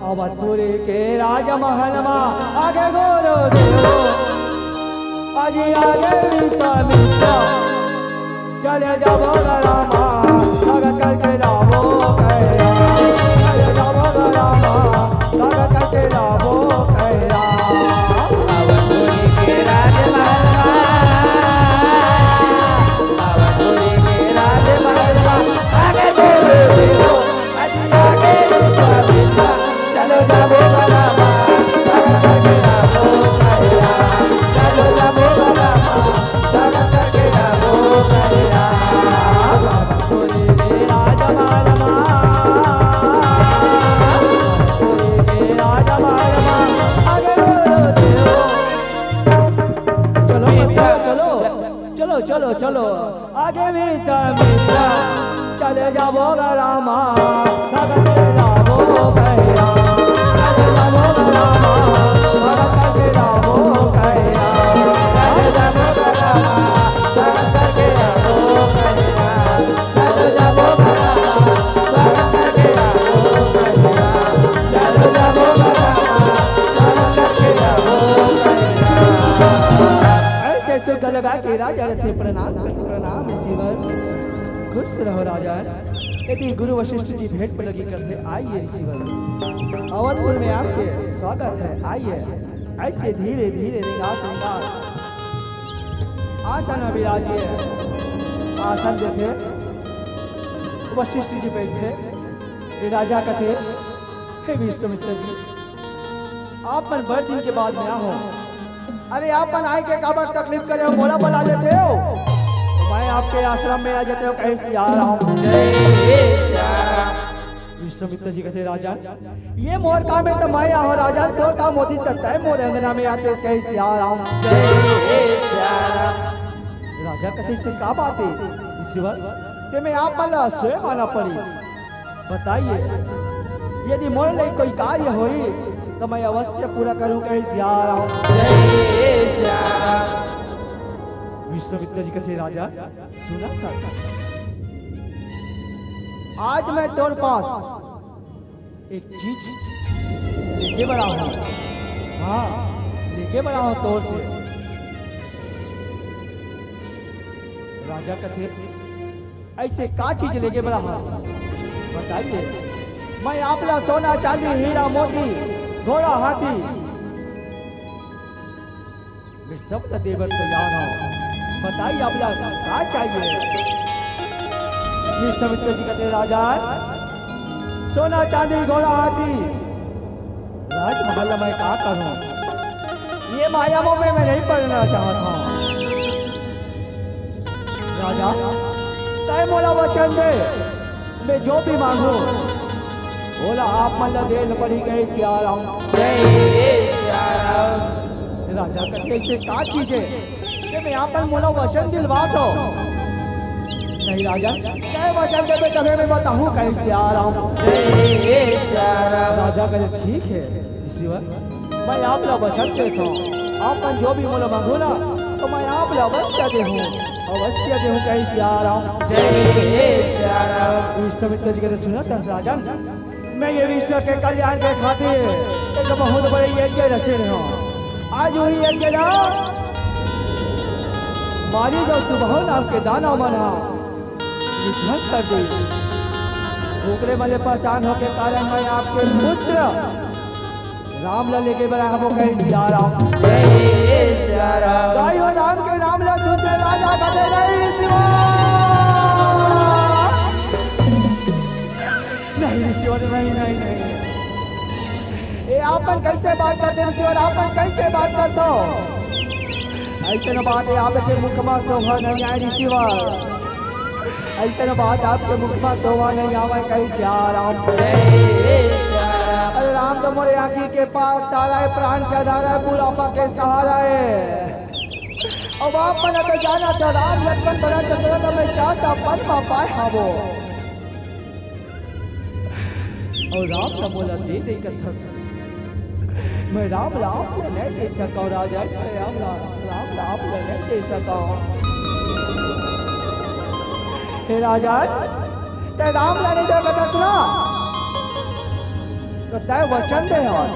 अवधपुर के राजमहल मा आगे गुरुदेव, अजी आगे विश्वामित्र। चले जाबो ग रामा, स्वागत करके लाबो कैरा। चले जाबो ग रामा, स्वागत करके लाबो कैरा। अवधपुरी के राजमहल मा, अवधपुरी के राजमहल मा, आगे बोलो देखो, अजी आगे विश्वामित्र। चलो जाबो ग रामा, स्वागत करके लाबो कैरा। चलो जाबो ग रामा, स्वागत करके लाबो कैरा। चलो, चलो, चलो, चलो, चलो, आगे विश्वामित्र, चले जाबो ग रामा, स्वागत करके लाबो कैरा। चले जाबो ग रामा, स्वागत करके लाबो कैरा। चले जाबो ग रामा, स्वागत करके लाबो कैरा। ऐसे सुख लगा के राजा रथे प्रणाम कर, प्रणाम ऋषिवर। खुश रहो राजा। यदि गुरु वशिष्ठ जी भेंट पर लगी करते, आइए ऋषिवर। अवधपुर में आपके स्वागत है, आइए। ऐसे धीरे धीरे रिंगात रिंगात आसन में विराजिए। आसन देथे, वशिष्ठ जी बैठे। ये राजा कथे, "हे विश्वामित्र जी, आप मन बड़ दिन के बाद में आए हो। अरे, आप मन आए के काबर तकलीफ करे हो, मोला बला लेते हो, मैं आपके आश्रम में आ जाते हो।" कहे सिया राम। जय सिया राम। विश्वामित्र जी कथे, "राजा, ये मोर काम है त मैं आहो राजा, तोर काम होती त तय मोर अंगना में आते।" कहे सिया राम। जय सिया राम। राजा कथे, "से का बात है ऋषिवर, ते में आप मन ला स्वयं आना पड़ी। बताइए, यदि मोर ले कोई कार्य होई त मैं अवश्य पूरा करूं।" कहे सिया राम। जय सिया राम। विश्वामित्र जी कथे, "राजा, सुना था, आज मैं तोर पास एक चीज लेके बड़ा हूँ। हाँ, लेके बड़ा हूँ तोर से।" राजा कथे, "ऐसे का चीज लेके बड़ा हूँ? बताइए।" "मैं आप ला सोना, चांदी, हीरा, मोती, घोड़ा, हाथी, मैं सब ला देबर तैयार हूँ। बताइए, आप ला का चाहिए?" विश्वामित्र जी कथे, "राजा, सोना, चांदी, घोड़ा, हाथी, राजमहल मैं का करूँ? ये माया मोह में मैं नहीं पड़ना चाहता हूँ। राजा, तय मोला वचन दे, मैं जो भी मांगू, ओला आप मन ला देन पड़ी।" कहे सिया राम। जय सिया राम। राजा कथे, "ऐसे का चीज है कि मैं आप मन मोला वचन दिलवा दो?" "नहीं राजा, तय वचन देबे तभे मैं बताहूँ।" कहे सिया राम। जय सिया राम। राजा कथे, "ठीक है ऋषिवर, मैं आप ला वचन देता हूँ, आप मन जो भी मोला मांगो ना, तो मैं आप ला अवश्य देहूँ, अवश्य देहूँ।" कहे सिया राम। जय सिया राम। विश्वामित्र जी कथे, "सुना था राजन, मैं ये विश्व के कल्याण के खातिर एक बहुत बड़े यज्ञ रचे रहे हूँ। आज वही यज्ञ ना मारी जो सुबह नाम के दानव मन हा निधन कर दे। ओकरे मन ले परेशान होके कारण मैं आपके पुत्र राम ला लेके बड़ा हबो।" कहे सिया राम। जय सिया राम। दाई हो राम के नाम ला सुनते राजा कथे, "नहीं ऋषिवर, नहीं ऋषिवर, नहीं, नहीं, नहीं।" "ए, आप मन कैसे बात करते ऋषिवर, आप मन कैसे बात करते हो? ऐसे न बात है, आप के मुख मा शोभा नहीं आए ऋषिवर।" अइसन बात आपके मुख म शोभा नइ आवय, कहे सिया राम। अरे राम तो मोरे आँखी के पार तारा हे, प्राण के आधार हे, बुढ़ापा के सहारा हे। अब आप मन तो जानत हो, राम लक्ष्मण भरत शत्रुघ्न में चार टा पन म पाए हवो। अउ राम ल मोला दे दे कथस। मैं राम ल आप ल नइ दे सकंव राजन, मैं राम ल, राम ल आप ल नइ दे सकंव। हे राजन, तैं राम ल नइ दे कथस ना, त तैं वचन दे हवस,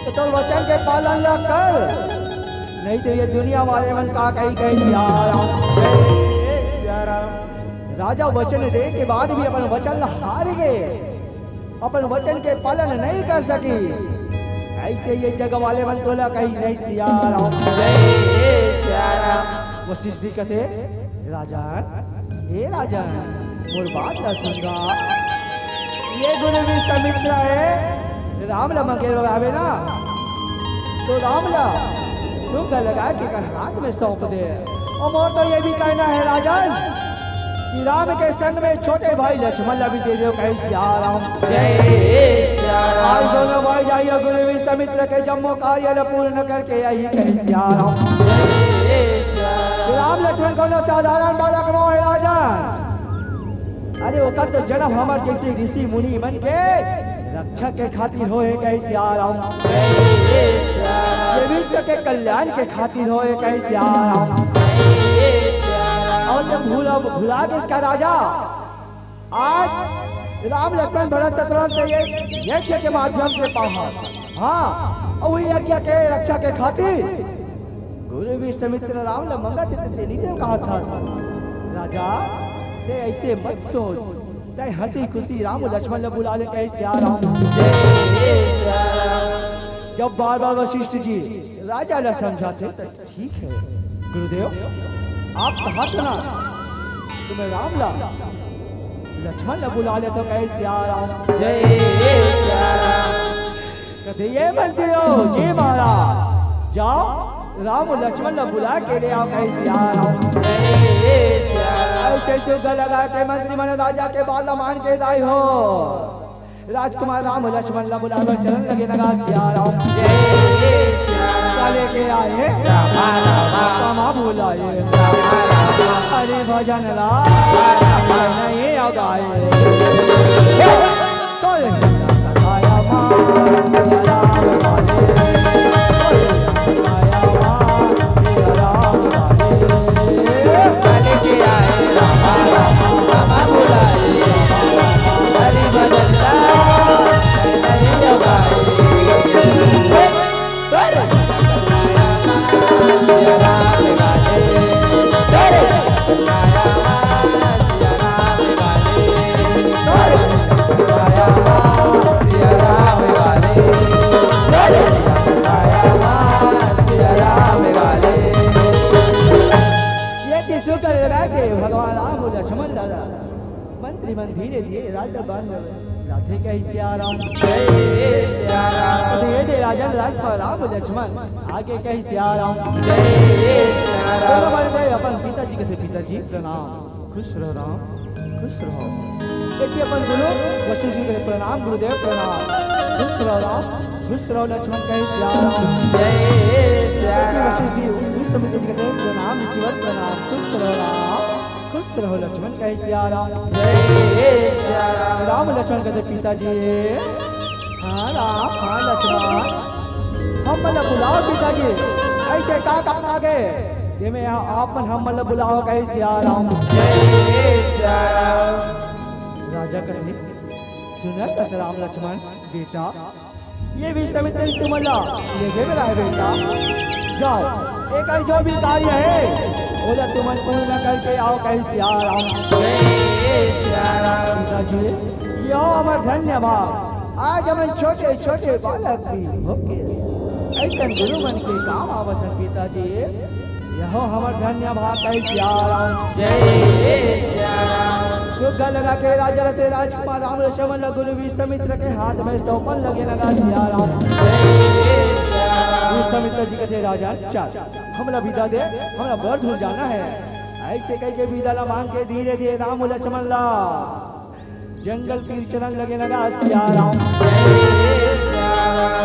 त तोर वचन के पालन ल कर, नइ त ये दुनिया वाले मन का कही, कहे सिया राम। राजा वचन दे के बाद भी अपन वचन ल हार गे, अपन वचन के पालन नइ कर सकिस। अइसे ये जग वाले मन तोला कही, जय सिया राम। जय सिया राम। वशिष्ठ जी कथे, राजन, हे राजन, मोर बात ल सुन गा। ये गुरु विश्वामित्र हे, राम ल मंगे बर आबे ना, त राम ल सुग्घर लगा के एकर हाथ में सौंप दे। अउ मोर तो ये भी कहना हे राजन, कि राम के संग में छोटे भाई लक्ष्मण ल भी दे देव, कहे सिया राम। जय सिया राम। आज दोनों भाई जाही गुरु विश्वामित्र के जम्मो कार्य ल पूर्ण करके आही, कहे सिया राम। जय सिया राम। राम लक्ष्मण कोनो साधारण बालक नोहे राजन। अरे ओकर तो जन्म हमर जइसे ऋषि मुनि मन के रक्षा के खातिर होए, कहे सिया राम। ये विश्व के कल्याण के खातिर होए, कहे सिया राम। अउ तो भूला, भुला गेस का राजा, आज राम लक्ष्मण भरत शत्रुघ्न के ये यज्ञ के माध्यम से पाहा। हाँ, अउ वही यज्ञ के रक्षा के खातिर गुरु विश्वामित्र राम ल मंगत हे, त तें नइ देव कहत हस। राजा, तें अइसे मत सोच, तें हँसी खुशी राम लक्ष्मण ल बुला ले, कहे सिया राम। जब बार बार वशिष्ठ जी राजा ल समझाथे, त ठीक हे गुरुदेव, आप कहत हो ना, त मैं राम ल लक्ष्मण ल बुला लेथंव, कहे सिया राम। जय सिया राम। कथे, ये मंत्री हो, जी महाराज, जाव, राम लक्ष्मण ल बुला के ले आव, कहे सिया राम। जय सिया राम। अइसे सुग्घर लगा के मंत्री मन राजा के बात ल मान के दाई हो, राजकुमार राम लक्ष्मण ल बुलाए बर चलन लगे नगा सिया राम। जय सिया राम। का लेके आए? रामा रामा। रामा बुलाए। रामा रामा। हरि भजन ला। रामा रामा। नइ अउ गाए। ये तीसरो कर लगा के भगवान राम और लक्ष्मण दादा मंत्री मन धीरे धीरे राज दरबार में लाथे, कहे सिया राम। जय सिया राम। धीरे धीरे राजन राज पर राम लक्ष्मण आके, कहे सिया राम। जय सिया राम। दोनों बार गए अपन पिताजी कथे, पिताजी प्रणाम, खुश रहो राम, खुश रहो। देखिए अपन गुरु वशिष्ठ जी कथे, प्रणाम गुरुदेव प्रणाम, खुश रहो राम, खुश रहो लक्ष्मण, कहे सिया राम। जय सिया राम। वशिष्ठ जी विश्वामित्र जी कथे, प्रणाम ऋषिवर प्रणाम, खुश रहो राम, खुश रहो लक्ष्मण, कहे सिया राम। जय सिया राम। राम लक्ष्मण कथे, पिताजी, हाँ राम, हाँ लक्ष्मण, हम मन ल बुलाव पिताजी, अइसे का काम आगे, जेमे आप मन हम मन ल बुलाव, कहे सिया राम। जय सिया राम। राजा कथे, सुनत हस राम लक्ष्मण, बेटा, ये विश्वामित्र जी तुमन ला लेगे बर आए बेटा, जाव, एकर जो भी कार्य हे, ओला तुमन पूर्ण करके आव, कहे सिया राम। जय सिया राम। पिताजी, यह हमर धन्य भाग, आज हमन छोटे छोटे बालक भी होके अइसन गुरु मन के काम आवत हन पिताजी। यहो हमर धन्य भाग, कहे सिया राम। जय सिया राम। सुग्घर लगा के राजा रथे राजकुमार राम लक्ष्मण ल गुरु विश्वामित्र के हाथ में सौंपन लगे नगा सिया राम। जय सिया राम। विश्वामित्र जी कथे, राजा चल, हमला बिदा दे, हमला बड़ दूर जाना हे। अइसे कहिके बिदा ला मांग के धीरे धीरे राम अउ लक्ष्मण ला जंगल तीर चलन लगे लगा सिया राम।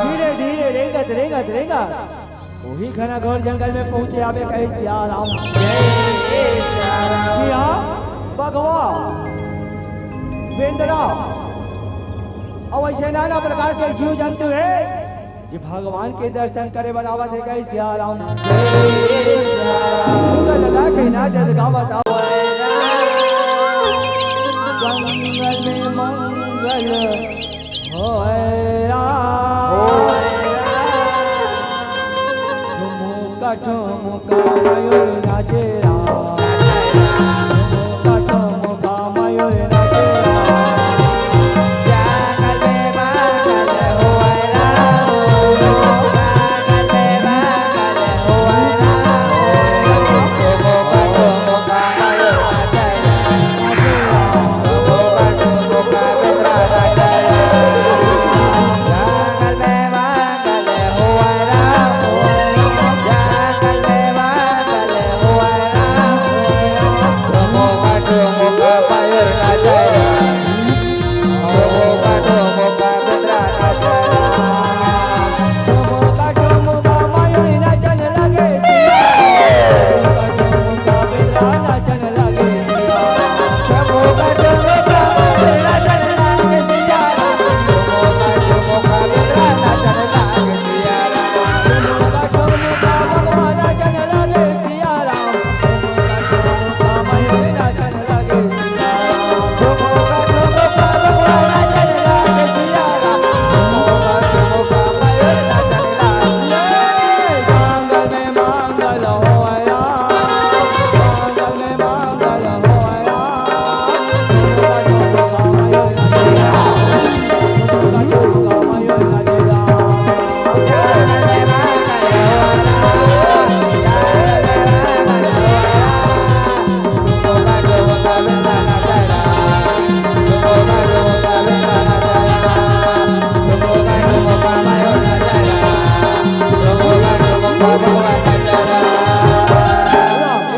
धीरे धीरे रेंगत रेंगत रेंगत वही घना घोर जंगल में पहुंचे आबे कहे सिया राम। कि हाँ, बघवा, बेंदरा, अउ अइसे नाना प्रकार के जीव जंतु हे, जे भगवान के दर्शन करे बर आवत हे कहे सिया राम। सुन लगा के नाचत गावत आवत। जंगल में मंगल होय राम। ठुमुका ठुमुका मयूर नाचे राम। ठुमुका ठुमुका मयूर नाचे राम।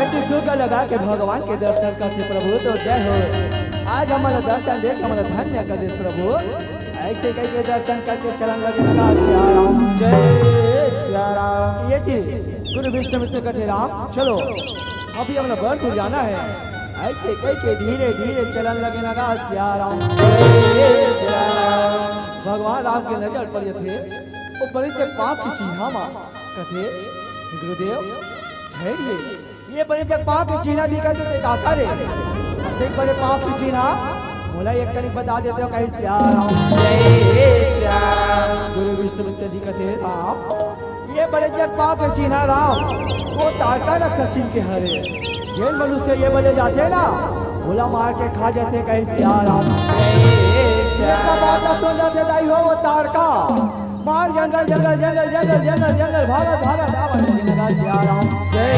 एती सुख लगा के भगवान के दर्शन करथे प्रभु, तो जय हो। आज हमन ला दर्शन दे के हमन ला धन्य कर दे प्रभु। अइसे कहिके दर्शन करके चलन लगे लगा सिया राम। जय सिया राम। एती गुरु विश्वामित्र कथे राम, चलो, अभी हमन ला बड़ दूर जाना हे। अइसे कहिके धीरे धीरे चलन लगे लगा सिया राम। जय सिया राम। भगवान राम के नजर पड़ जथे ओ बड़े जग पाँव के चिन्हा मा, कथे, "हे गुरुदेव, ठहरिए, ये बड़े जग पाँव के चिन्हा दिखत हे, ते काकर ए? अतेक बड़े पाँव के चिन्हा, मोला एक कनिक बता देते हो कहे सिया राम।" जय सिया राम। गुरु विश्वामित्र जी कथे, "राम, ये बड़े जग पाँव के चिन्हा राम, ओ तारका राक्षसी के हरे। जेन मनुष्य ये बले जाथे ना, ओला मार के खा जाथे कहे सिया राम।" जय सिया राम। बात ला सुन लेते दाई हो, ओ तारका मार जंगल, जंगल, जंगल, जंगल, जंगल, जंगल, भागत, भागत, आवत, लगे लगा सिया राम। जय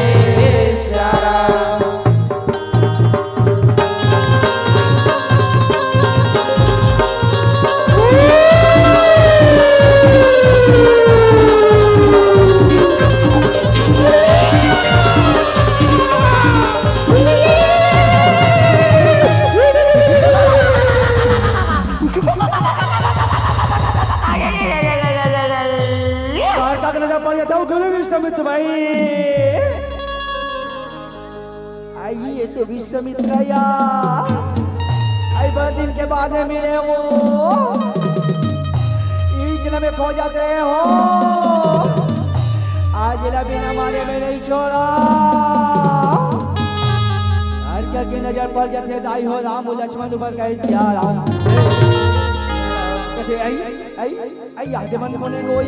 सिया राम। तारका के नजर पड़ जाता हूँ, गुरु विश्वामित्र भाई। आई ये तो विश्वामित्र या। आई बड़े दिन के बाद में मिले हो। इतने में खो जाते हो। आज ला बिना मारे में नहीं छोड़ा। तारका के नजर पड़ जाथे दाई हो राम लक्ष्मण ऊपर कहे सिया राम। कथे आई, आई, आई, याद मन कोने कोई।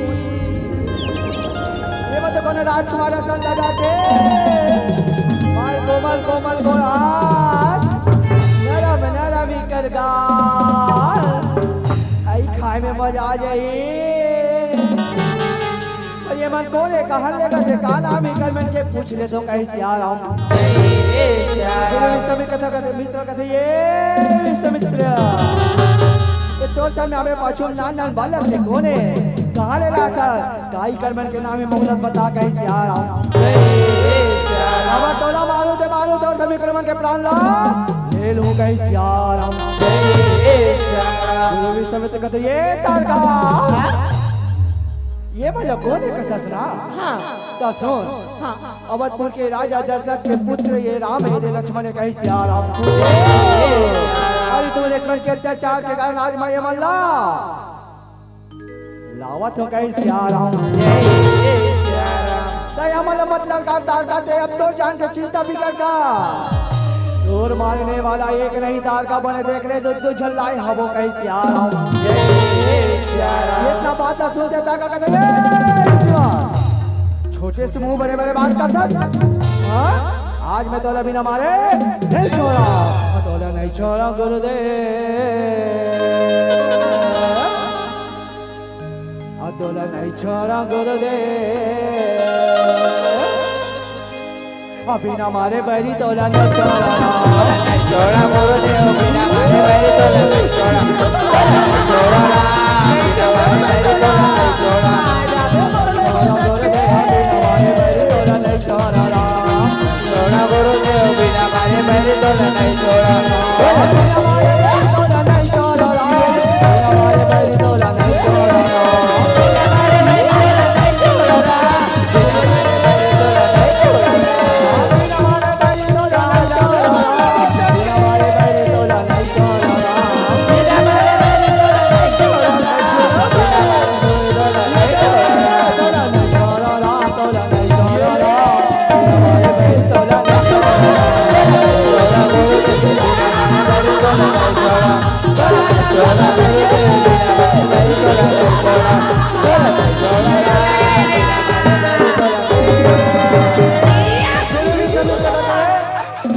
ये मत कोने राजकुमार असन लगा के। माय कोमल कोमल गोहार। नरम नरम इकर गाल। आई खाए में मजा आ जाई। अरे ये मन कोने, कहाँ लेगा थे, का नाम इकर मन के पूछ ले तो कहे सिया राम। गुरु विश्वामित्र कथा कथे, मित्र कथे, "ये विश्वामित्र, ये तो सब में हमें पाछू नान नान बालक थे, कोने, कहाँ ले रहा था, काई कर मन के नाम है मोहलत बता कहे सिया राम।" अब तोला मारू ते मारू तोर सब ला ले लूं कहे सियाराम। जय सियाराम। गुरु विश्वामित्र कहते, "ये तारका, ये भला कोन हे?" कहत ना। हाँ। त सुन। हाँ। अवधपुर के राजा दशरथ के पुत्र ये राम हे, ये लक्ष्मण हे, कहे सियाराम। अरे तुम लक्ष्मण के अत्याचार के कारण आज मैं ये मन ला लावत हों कहे सियाराम। जय सियाराम। दया मन मत ललकार तारका, ते अब तोर जान के चिंता बिगड़ गा। तोर मारने वाला एक नहीं तारका, बने देख ले, दू दू झन लाए हवों कहे सियाराम। जय सियाराम। इतना बात ला सुनते तारका कहते, "ए शिवा, छोटे से मुंह बड़े बड़े बात करथस, हाँ? आज मैं तोला बिना मारे नहीं छोड़ा, तोला नहीं छोड़ा गुरुदेव।" आ तोला नहीं छोड़ा गुरुदेव, आ बिना मारे बैरी तोला नहीं छोड़ा। नहीं छोड़ा गुरुदेव, बिना मारे बैरी तोला नहीं छोड़ा। नहीं छोड़ा, बिना मारे बैरी तोला नहीं छोड़ा। गुरुदेव, बिना मारे बैरी तोला नहीं छोड़ा। छोड़ा गुरुदेव, बिना मारे बैरी तोला नहीं छोड़ा।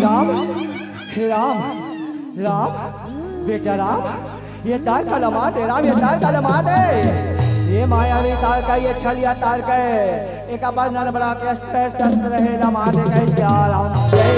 राम, हे राम, राम, बेटा राम, ये तारका ला मार दे राम, ये तारका ला मार दे। ये मायावी तारका, ये छलिया तारका हे, एका पास नरबड़ा के अस्त्र शस्त्र हे, ला मार दे कहे सियाराम। जय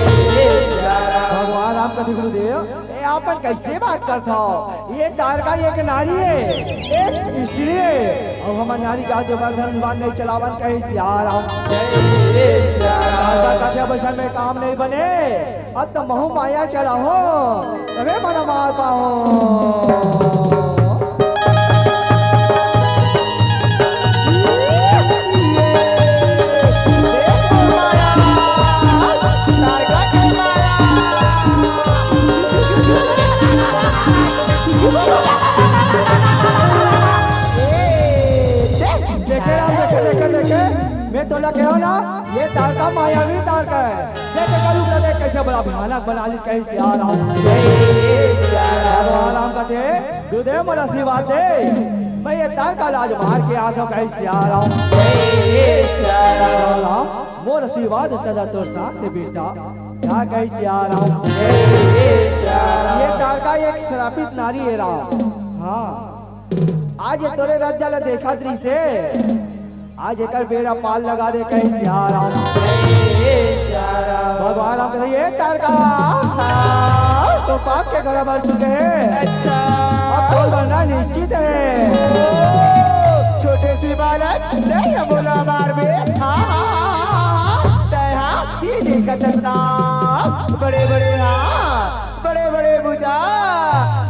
सियाराम। भगवान राम कथे गुरुदेव, ए, आप मन कैसे बात करत हव? ये तारका एक नारी हे, एक स्त्री हे, अउ हमर नारी जात के ऊपर धनुष बाण नहीं चलावन कहे सियाराम। जय सियाराम। तारका कथे, "अब अइसन में काम नहीं बने, अब तो महूं माया चलाहूं, तभे मन मार पाहूं।" देखे राम, देखे, देखे, देखे, मैं तोला कहेंव ना, ये तारका मायावी तारका हे। देख, देख, रूप ला देख, कैसे बड़ा भयानक बना लिस, कहे सियाराम। जय सियाराम। भगवान राम कथे, "गुरुदेव, मोर आशीर्वाद दे, मैं ये तारका ला आज मार के आथंव," कहे सियाराम। जय सियाराम। राम, मोर आशीर्वाद सदा तोर साथ हे बेटा, का कहे सियाराम। जय सियाराम। ये तारका एक श्रापित नारी हे राम। हाँ, आज ये तोरे रद्दा ला देखत रहिसे, आज एकर बेड़ा पार लगा दे, कहे सियाराम। जय सियाराम। भगवान राम कथे, "ये तारका, हाँ, तो पाप के घड़ा भर चुके हे। अच्छा। अब तोर मरना निश्चित हे।" ओ, छोटे से बालक, नहीं हम बोला मार बे। हाँ, हाँ, हाँ, हाँ, हाँ, तय हाँ, ये देखत हस ना, बड़े बड़े हाँ, बड़े बड़े भुजा,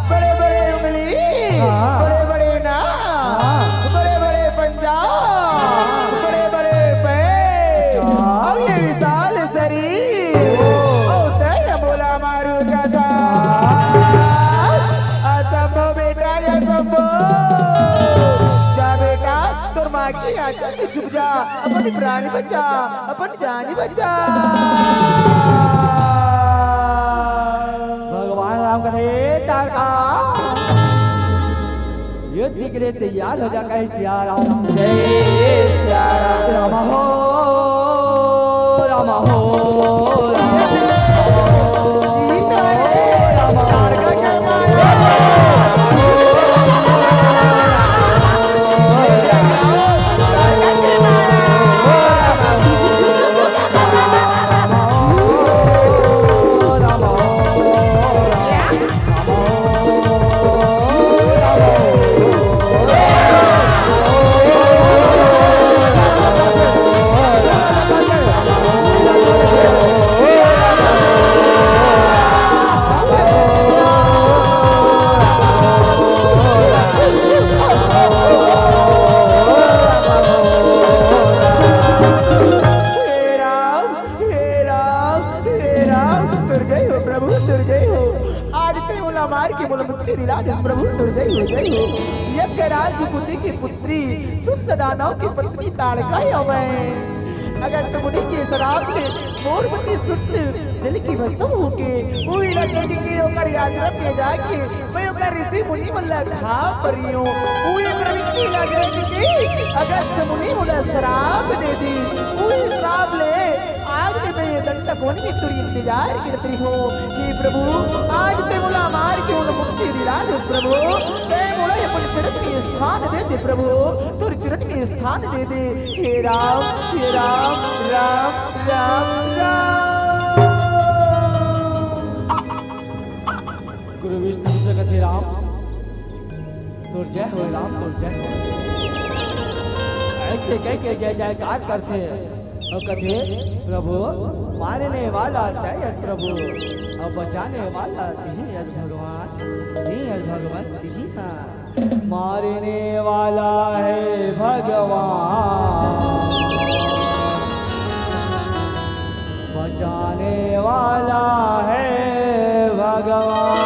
बड़े बड़े उंगली, हाँ। बड़े बड़े नाक, हाँ। बड़े बड़े पंजा, हाँ। बड़े बड़े पैर, अच्छा। अउ ये विशाल शरीर। ओ। अउ तैं बोला मारू कथा। असंभव बेटा, असंभव। जा बेटा, तोर माँ के आंचल में छुप जा, अपन प्राण बचा, अपन जानी बचा। भगवान राम कथे, "तारका, युद्ध के लिए तैयार हो जा," कहे सियाराम। जय सियाराम। राम हो, राम हो, राम हो। दिला देस प्रभु, तोर जय हो, जय हो। यज्ञराज कुंती के पुत्री, सुत दानव के पत्नी ताड़का हे मैं। अगस्त्य मुनि के श्राप ले मोर पति सुत जल के भस्म होके, उही ला देख के ओकर आश्रम में जाके मैं ओकर ऋषि मुनि मन ला खा परियों। उही प्रवृत्ति ला देख के अगस्त्य मुनि मोला श्राप दे दी। उही श्राप ले आज ले मैं ये दंडक वन में तोर इंतजार करत रहिहों। हे प्रभु, आज तैं मोला मार के मोला मुक्ति दिला देस प्रभु। तैं मोला अपन चरण में स्थान दे दे प्रभु, तोर चरण में स्थान दे दे। हे राम, हे राम, राम, राम, राम। गुरु विष्णु जी कथे, राम, तोर जय हो राम, तोर जय हो। ऐसे कह के जय जयकार करथे अउ कथे, प्रभु, मारने वाला तैं हस प्रभु, अउ बचाने वाला तिही हस भगवान, तिही हस भगवान, तिही हस। मारने वाला है भगवान, बचाने वाला है भगवान।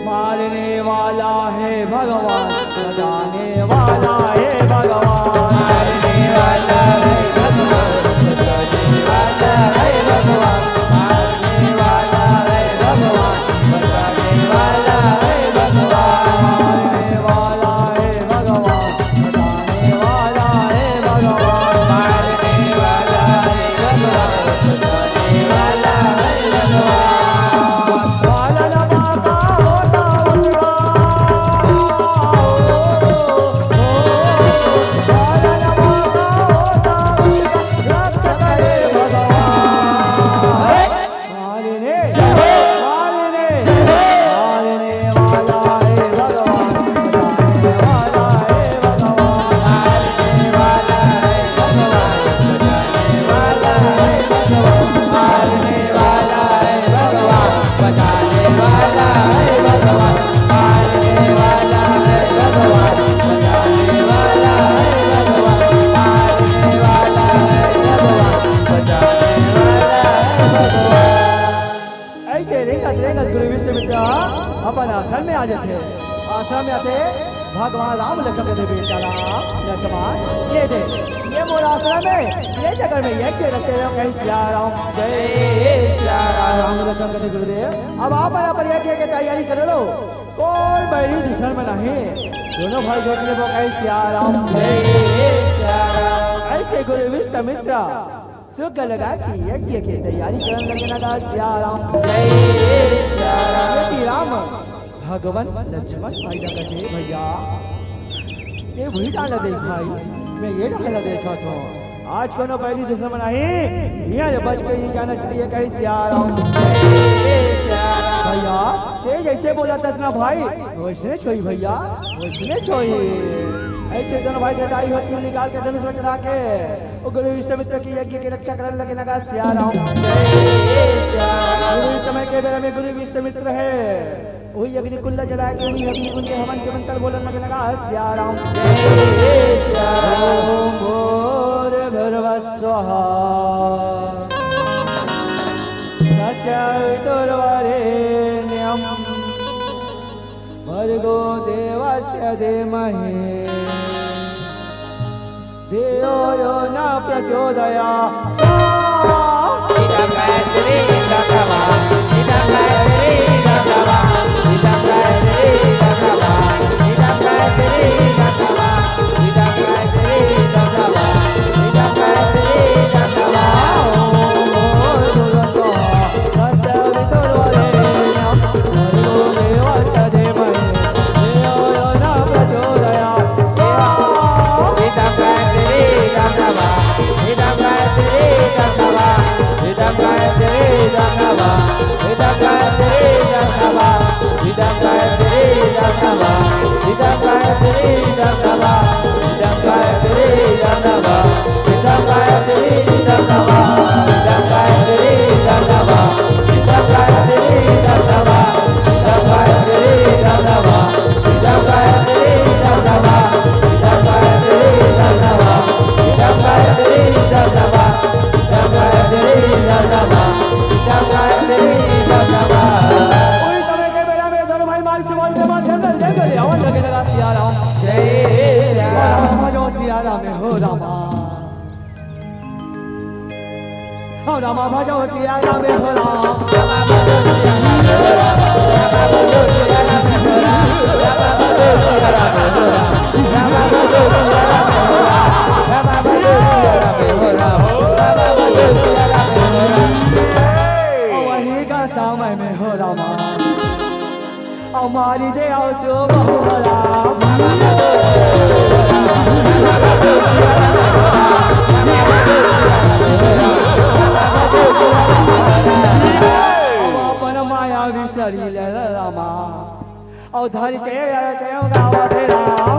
मारने वाला है भगवान, बचाने वाला है भगवान। मारने वाला है भगवान, बचाने वाला है भगवान। मारने वाला है भगवान, बचाने वाला है भगवान। मारने वाला है भगवान, बचाने वाला है भगवान। मारने वाला है भगवान, बचाने वाला है भगवान। पालन बाबा होता उनका। पालन बाबा होता उनका। रक्षा करे भगवान। मारने, मारने, मारने वाला है भगवान, मारने वाला है भगवान, मारने वाला है भगवान, बचाने वाला है भगवान, मारने वाला है भगवान, बचाने वाला है भगवान, मारने वाला है भगवान, बचाने वाला है भगवान, मारने वाला है भगवान, बचाने वाला है भगवान। ऐसे रेंगत रेंगत गुरु विश्वामित्र अपन आश्रम में आ जाथे। आश्रम में आथे, भगवान राम लक्ष्मण के देवे, "बेटा राम लक्ष्मण, ये दे, ये मोर आश्रम है, ये जगह में ये के रखे हो, कहीं सिया राम, जय सिया राम।" राम लक्ष्मण कहते, "गुरुदेव, अब आप मन अपन यज्ञ के तैयारी कर लो, कोई बैरी दुश्मन में नहीं, दोनों भाई जोड़ ले वो कहीं सिया राम, जय सिया राम।" ऐसे गुरु विश्वामित्र सुख लगा कि यज्ञ के तैयारी करन लगे ना, गा सिया राम। जय सिया राम। यदि राम भगवान लक्ष्मण भाई ला कथे, "भैया, ये भूई डाल देख भाई, मैं ये डाल देखा तो आज कोनो बैरी दुश्मन आही, यहाँ ले बच के ही जाना चाहिए," कहे सिया राम। जय सिया राम। भैया, ते जैसे बोला तस ना भाई, वैसने छोई भैया, वैसने छोई। ऐसे दोनों भाई गदाई होती निकाल के धनुष में चढ़ा के ओ गुरु विश्वामित्र के यज्ञ के रक्षा करन लगे ना, गा सिया राम। जय सिया राम। गुरु इस समय के बेरा में गुरु विश्वामित्र है, वही अग्नि कुंड जला के वही अग्नि कुंड के हवन के मंत्र बोलन लगे ना, गा सिया राम। जय सिया राम। ओम भूर्भुवः स्वः। तस्सवितुर्वरेण्यं भर्गो देवस्य धीमहि धियो यो न प्रचोदयात्। स्वाहा। हो रामा। हो रामा भजो सिया राम हो राम। वही का समय में हो रामा। अउ मारी जे अउ सो बहु हो राम। अउ अपन माया बिसरी ले रामा। अउ धर के अउ के गावत हे राम।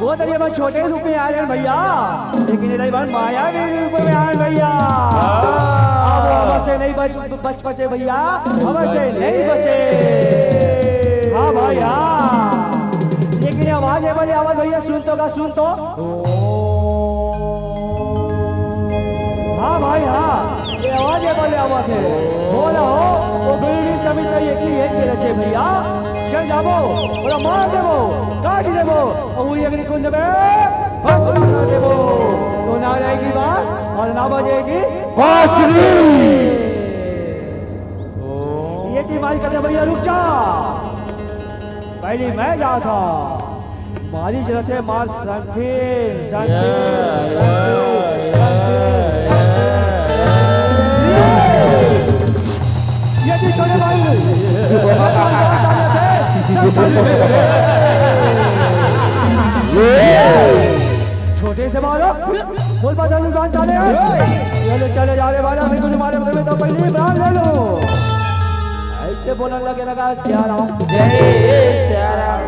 वो तो ये बस छोटे रूप में आए हैं भैया, लेकिन इधर बन मायावी रूप में आए हैं भैया। अब हमसे नहीं बच, बच बचे भैया, हमसे नहीं बचे। हाँ भाई हाँ, लेकिन ये आवाज है वाली आवाज भैया, सुन तो का सुन तो। हाँ भाई हाँ, ये आवाज है वाली आवाज है। बोला हो, वो गुरु भी समित ये की एक के रचे भैया। चल जाबो, बोला मार देबो, काट देबो, अउ उही अग्निकुंड में भस्म कर देबो। तो ना रहेगी बांस अउ ना बजेगी बांसुरी। ये तीन मारी कहते भैया रुक जा, पहली मैं जात हंव। मारी जरूरत है मार संथे, संथे, या, संथे, या, संथे। ये भी छोटे भाई। छोटे से मारो, बोल बदल जान चले। ये ले चले जा रे वाला, मैं तुझे मारे बदल में तो पहले ही प्राण ले लो। ऐसे बोलन लगे लगा सिया राम। जय सिया राम।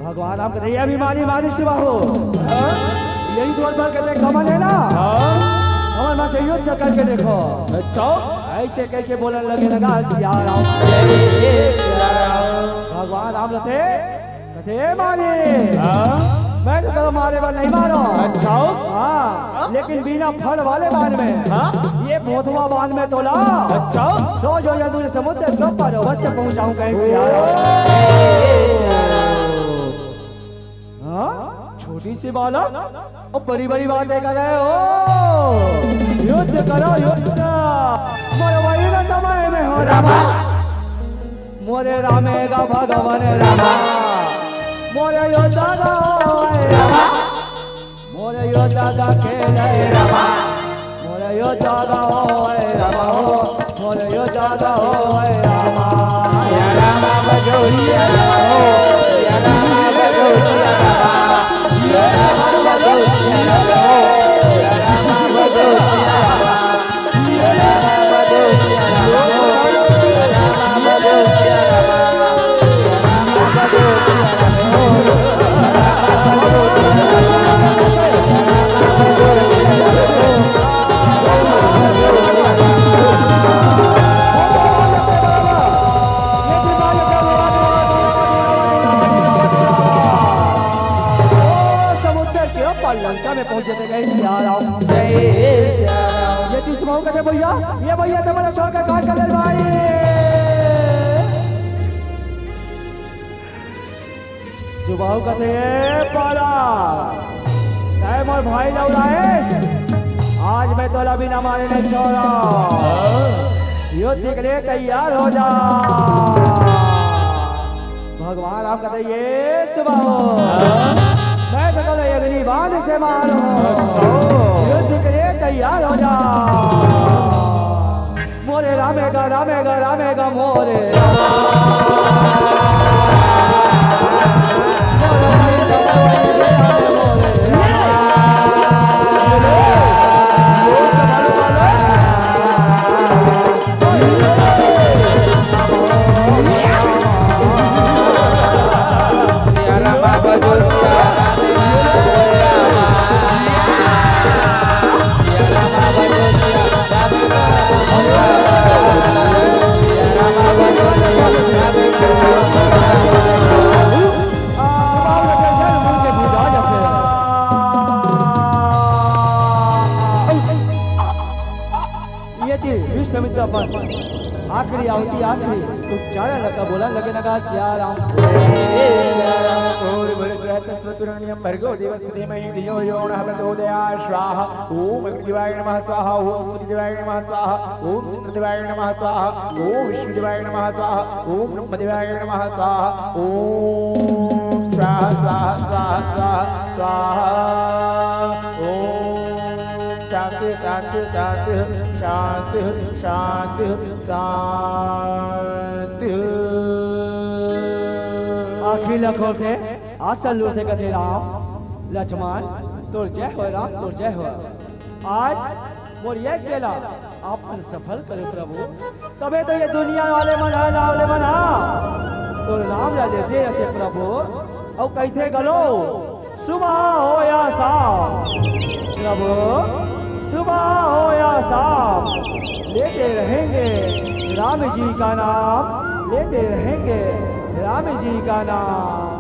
भगवान राम कहते, "ये भी मारी, मारी सिवा हो।" हाँ? यही तो बात कहते, "कमल है ना?" हाँ। कमल में से युद्ध करके देखो। अच्छा। ऐसे कह के बोलन लगे लगा सिया राम। जय सिया राम। भगवान राम कहते, कहते, "ए मारी।" हाँ। मैं तो तेला मारे बर नहीं मारो। अच्छा। हाँ, लेकिन बिना फल वाले बान में, हाँ? ये भोथवा बान में तोला, अच्छा। सौ योजन दूर समुद्र के पार अवश्य पहुंचाऊं कहे सिया राम। हाँ? छोटी सी बालक अउ बड़ी बड़ी बातें कर रहे हो। युद्ध करो, युद्ध। मोरे वही ना समय में हो रामा। मोरे रामे गा भगवान रामा। मोरे युद्ध गा हो रामा। मोरे यो दादा खेले रामा, मोरे यो दादा होए रामा हो, मोरे यो दादा होए रामा। या रामा बजोरिया रामा हो, या रामा बजोरिया रामा, या रामा बजोरिया रामा हो, या रामा बजोरिया रामा। समुद्र के ऊपर लंका में पहुंच जाते गए सिया राम। जय सिया राम। ये तीस मऊ कहते भैया, ये भैया तुम्हारा छोड़ के काट कर ले भाई। सुबह कहते, "ए पारा, तै मोर भाई लौड़ाएस, आज मैं तोला बिना मारे नहीं छोड़ा। युद्ध के लिए तैयार हो जा।" भगवान राम कहते, "ये सुबह हो, मैं तो कल अग्नि बाण से मारूं, युद्ध के लिए तैयार हो जा।" मोरे रामे गा, रामे गा, रामे गा मोरे। आखिरी आहुति, आखिरी उच्चारण लगा, बोला लगे लगा, सिया राम। ओम भूर्भुवः स्वः तस्सवितुर्वरेण्यं भर्गो देवस्य धीमहि धियो यो नः प्रचोदयात्। स्वाहा। ओम अग्निदेवाय नमः स्वाहा। ओम सूर्यदेवाय नमः स्वाहा। ओम चंद्रदेवाय नमः स्वाहा। ओम विष्णुदेवाय नमः स्वाहा। ओम ब्रह्मदेवाय नमः स्वाहा। ओम स्वाहा स्वाहा स्वाहा स्वाहा स्वाहा। ओम शांति शांति शांति शांति शांति शांति। आखिरी ल खोलथे, असल रूप से कथे, राम लक्ष्मण तोर जय हो, राम तोर जय हो। आज मोर यज्ञ ला अपन सफल करे प्रभु, तभे तो ये दुनिया वाले मन ह, रावले मन ह तोर नाम ला लेते रहिथे प्रभु। अउ कहिथे घलो, सुबह हो या शाम प्रभु, सुबह हो या शाम, लेते रहेंगे राम जी का नाम, लेते रहेंगे राम जी का नाम,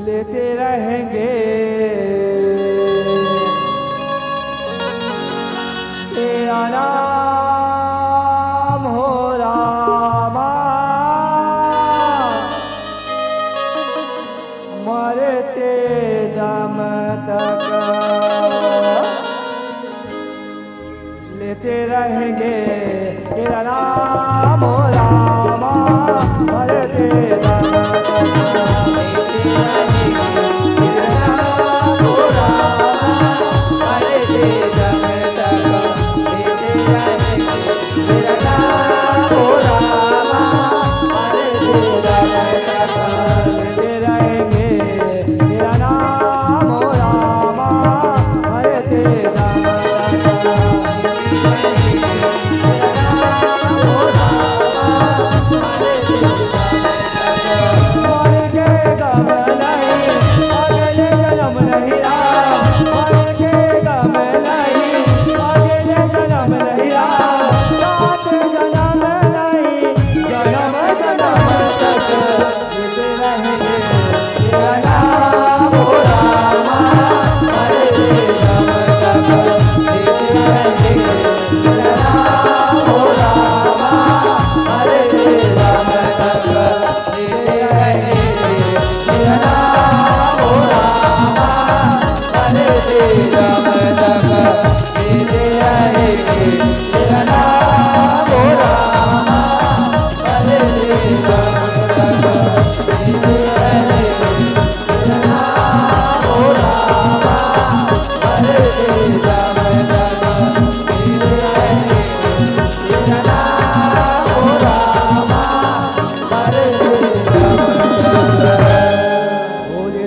लेते रहेंगे तेरा नाम हो रामा, मरते दम तक लेते रहेंगे तेरा नाम।